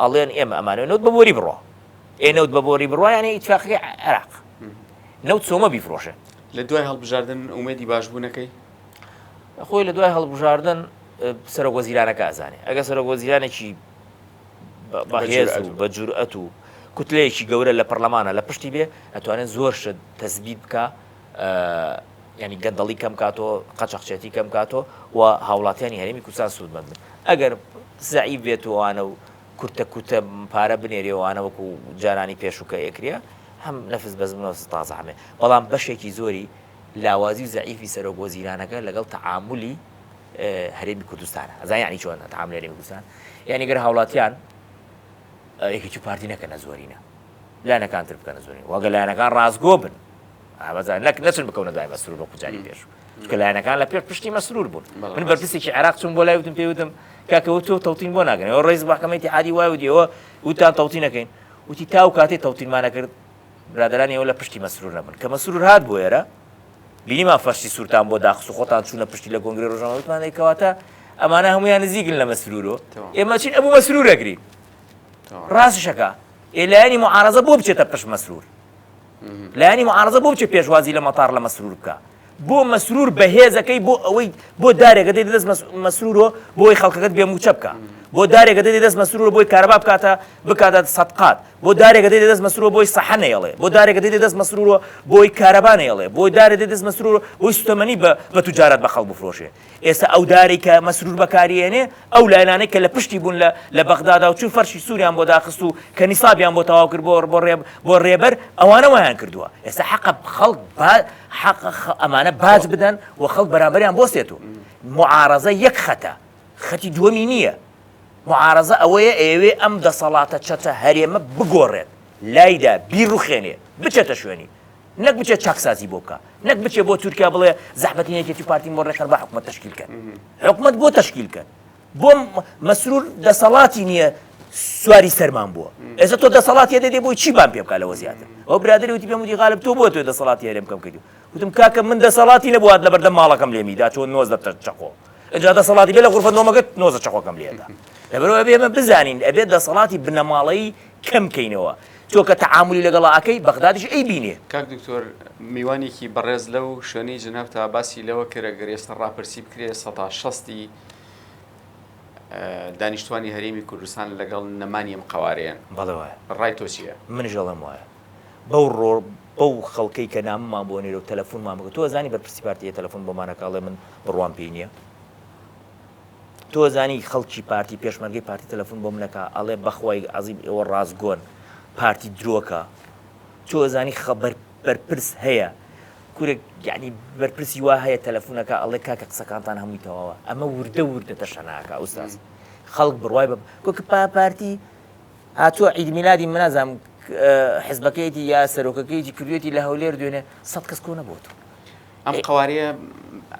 ئەڵێن ئێمە ئەمانەوێ نەوت بە بۆری بڕوا. ئێ نەوت بە بۆری بڕوا یانێ ئیتفاقەکەی عێراق نەوت سۆمە بیفرۆشێ. لە دوای هەڵبژاردن ئومێدی باشبوونەکەی؟ خۆی لە دوای هەڵبژاردن سەرۆک وەزیرانەکە ئەزانێ ئەگەر سەرۆک وەزیرانێکی بەهێز و بە جورئەت و کوتلەیەکی گەورە لە پەرلەمانە لە پشتی بێ ئەتوانێت زۆر شت تەسبیت بکە ینی گەندەڵی کەم کاتەوە قەچەخچێتی کەم کاتەوە و هاوڵاتیانی هەرێمی کوردستان سوودمەند بن ئەگەر زەعیف بێت و ئەوانە و کورتە کورتە پارە بنێرێ و ئەوانە وەکو جارانی پێشوو کە ئەکرێ هەم نەفس بەزم نەفس تازە هەمێ بەڵام بەشێکی زۆری لاوازی و زەعیفی سەرۆک وەزیرانەکە لەگەڵ تەعامولی هەرێمی کوردستانە ئەزان یعنی چۆن تەعامولی هەرێمی کوردستان یعنی گەر هاوڵاتیان یەکێتی و پارتی نەکەنە زۆرینە لایەنەکان تر بکەنە زۆرینە وەگە لایەنەکان ڕاستگۆ بن ئابەزان نەک نەچن بکەونە دوای مەسرور وەکو جاری پێش چونکە لایەنەکان لە پێش پشتی مەسرور بوون من بەرپرسێکی عێراق چوم بۆ لای وتم پێ وتم کاکەوە تۆ تەوتین بۆ ناگەن ئەوە ڕئیس محکمەی ئیتیحادی وای وتی ئەوە وتان تەوتین نەکەین وتی تا و کاتێ تەوتینمان نەکرد برادەرانی ئەوە لە پشتی مەسرور نەبن کە مەسرور هات بۆ ئێرە بینیمان فەرشی سوورتان بۆ داخست و خۆتان چوونە پشتی لە کۆنگرەی ڕۆژنامە وتمان ئەی کەواتە ئەمانە هەمویان نزیکن لە مەسرورۆ ئێمە چین ئەبوو مەسرور ئەگرین ڕاستشەکە ئێ لایەنی معارەزە بۆ بچێتە پشت مەسرور لایەنی معارەزە بۆ بچێ پێشوازی لە مەتار لە مەسرور بکە بۆ مەسرور بەهێزەکەی بۆ ئەوەی بۆ دارێکە دێت دەست مەسرورۆ بۆی خەڵکەکەت بێ موچە بکە بۆ دارێکە دێت دەست مەسرور بۆی کارەبا بکاتە بکاتە سەدقات بۆ دارێکە دێت دەست مەسرور بۆی سەحە نەیەڵێ بۆ دارێکە دێت دەست مەسرور بۆی کارەبا نەیەڵێ بۆی دارێ دێت دەست مەسرور بۆی سوتەمەنی بە بە توجارات بە خەڵک بفرۆشێ ئێستا ئەو دارەی کە مەسرور بەکاری ئێنێ ئەو لایەنانەی کە لە پشتی بوون لە لە بەغدادا و چوون فەرشی سووریان بۆ داخست و کە نیسابیان بۆ تەواو کرد بۆ بۆ ڕێ بۆ ڕێبەر ئەوانە وایان کردووە ئێستا حەقە خەڵک با حەقە ئەمانە باج بدەن و خەڵک بەرامبەریان بۆسێت و معارەزە یەک خەتە خەتی دووەمی نییە معارەزە ئەوەیە ئەیەوێ ئەم دەسەڵاتە چەتە هەرێمە بگۆڕێت لایدا بیڕوخێنێ بچێتە شوێنی نەک بچێت چاکسازی بۆ بکا نەک بچێ بۆ تورکیا بڵێ زەحمەتی یەکێتی و پارتیم بۆ ڕێکخەر با حکومەت تەشکیل کەن حکومەت بۆ تەشکیل کەن بۆ مەسرور دەسەڵاتی نییە سواری سەرمان بووە ئێستا تۆ دەسەڵاتی دەدێ بۆی چی بان پێ بکا لەوە زیاتر ئەو برادری وتی پێم وتی غالب تۆ بۆ تۆ دەسەڵاتی هەرێم کەم کردی وتم کاکە من دەسەڵاتی نەبوو هات لەبەردەم ماڵەکەم لێمیدا چۆن 19 چەقۆ ئینجا دەسەڵاتی بێ لە غرفە نۆمەکەت 19 چەقۆکەم لێدا لەبەرەوە ئەبێ ئێمە بزانین ئەبێت دەسەڵاتی بنەماڵەی کەم کەینەوە تۆ کە تەعامولی لەگەڵا ئەکەی بەغدادیش ئەیبینێ. کاک دکتۆر میوانێکی بەڕێز لەو شوێنەی جەنابتا باسی لەوە کرد ئەگەر ئێستا ڕاپرسی بکرێ سەتا شەستی دانیشتوانی هەرێمی کوردستان لەگەڵ نەمانی ئەم قەوارەیەن. بەڵێ وایە. ڕای تۆ چییە؟ منیش ئەڵێم وایە. بەو ڕۆ بەو خەڵکەی کە نامەمان بۆ ئەنێرێ و تەلەفونمان بکە تۆ ئەزانی بەرپرسی پارتی هەیە تەلەفون بۆمان ئەکا ئەڵێ من بڕوام پێی نییە؟ تۆ ئەزانی خەڵکی پارتی پێشمەرگەی پارتی تەلەفون بۆ منەکا ئەڵێ بەخوای عەزیم ئێوە ڕاستگۆن پارتی درۆکە تۆ ئەزانی خەبەر بەرپرس هەیە. کورە یەعنی بەرپرسی وا هەیە تەلەفونەکا ئەڵێ کاکە قسەکانتان هەمووی تەواوە ئەمە وردە وردە تەشەناکا ئوستاز خەڵک بڕوای بە کۆکە پارتی هاتووە عید میلادی من نازانم حزبەکەیەتی یا سەرۆکەکەیەتی کردوێتی لە هەولێر دوێنێ سە کەس کۆ نەبووەوە. ئەم قوارەیە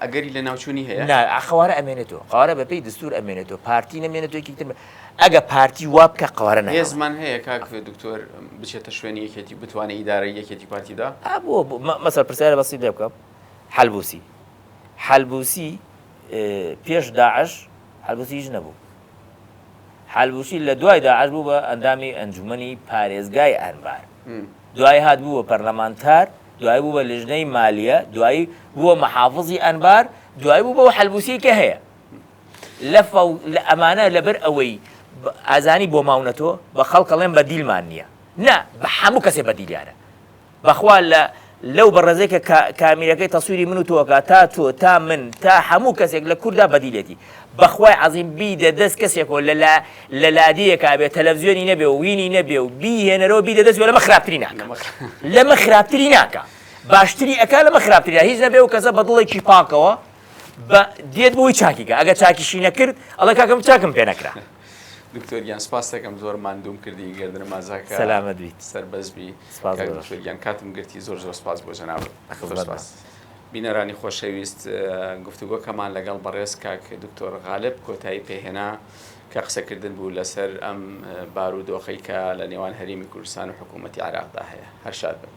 ئەگەری لە ناوچوونی هەیە؟ نا قوارە ئەمێنێتەوە قوارە بەپێی دستور ئەمێنێتەوە پارتی نەمێنێتەوە یەکێکی تر ئەگە پارتی وا بکە قوارە نایەوە. هێزمان هەیە کاک دکتۆر بچێتە شوێنی یەکێتی بتوانێت ئیدارەی یەکێتی پارتیدا؟ بۆ مەسەر پرسیارە بەسیت لێ بکەم حەلبوسی حەلبوسی پێش داعش حەلبوسی هیچ نەبوو حەلبوسی لە دوای داعش بوو بە ئەندامی ئەنجومەنی پارێزگای ئەنبار دوای هات بوو بە پەرلەمانتار دوای بوو بە لیژنەی مالیە دوایی بووە محافزی ئەنبار دوای بوو بەو حەلبوسیەی کە هەیە لەفە و لە ئەمانە لەبەر ئەوەی ئازانی بۆ ماونەتۆ بە خەڵک ئەڵێن بەدیلمان نییە نا بە هەموو کەسێ بەدیلیانە بەخوا لە لەو بەڕێزەی کە کامیرەکەی تەسویری من و تۆ ئەکا تا تۆ تا من تا هەموو کەسێک لە کوردا بەدیلێتی بەخوای عەزیم بیدە دەست کەسێکەوە لە لا لە لادێیەکا بێ تەلەفزیۆنی نەبێ و وینی نەبێ و بیهێنەرەوە بیدە دەست لەمە خراپتری ناکا لەمە خراپتری ناکا باشتری ئەکا لەمە خراپتری هیچ نەبێ و کەسە بە دڵێکی پاکەوە بە دێت بۆی چاکیکە ئەگە چاکیشی نەکرد ئەڵێ کاکەم چاکم پێ نەکرا. دکتۆر گیان سپاست دەکەم زۆر ماندووم کردی گەردنم ئازاکە سەلامەت بیت سەربەز بی سپاس کاک دکتۆر گیان کاتم گرتی زۆر زۆر سپاس بۆ جەنابت زۆر سپاس. بینەرانی خۆشەویست گفتوگۆکەمان لەگەڵ بەڕێز کاک دکتۆر غالب کۆتایی پێهێنا کە قسەکردن بوو لەسەر ئەم بارودۆخەی کە لە نێوان هەرێمی کوردستان و حکوومەتی عێراقدا هەیە. هەر شاد بن.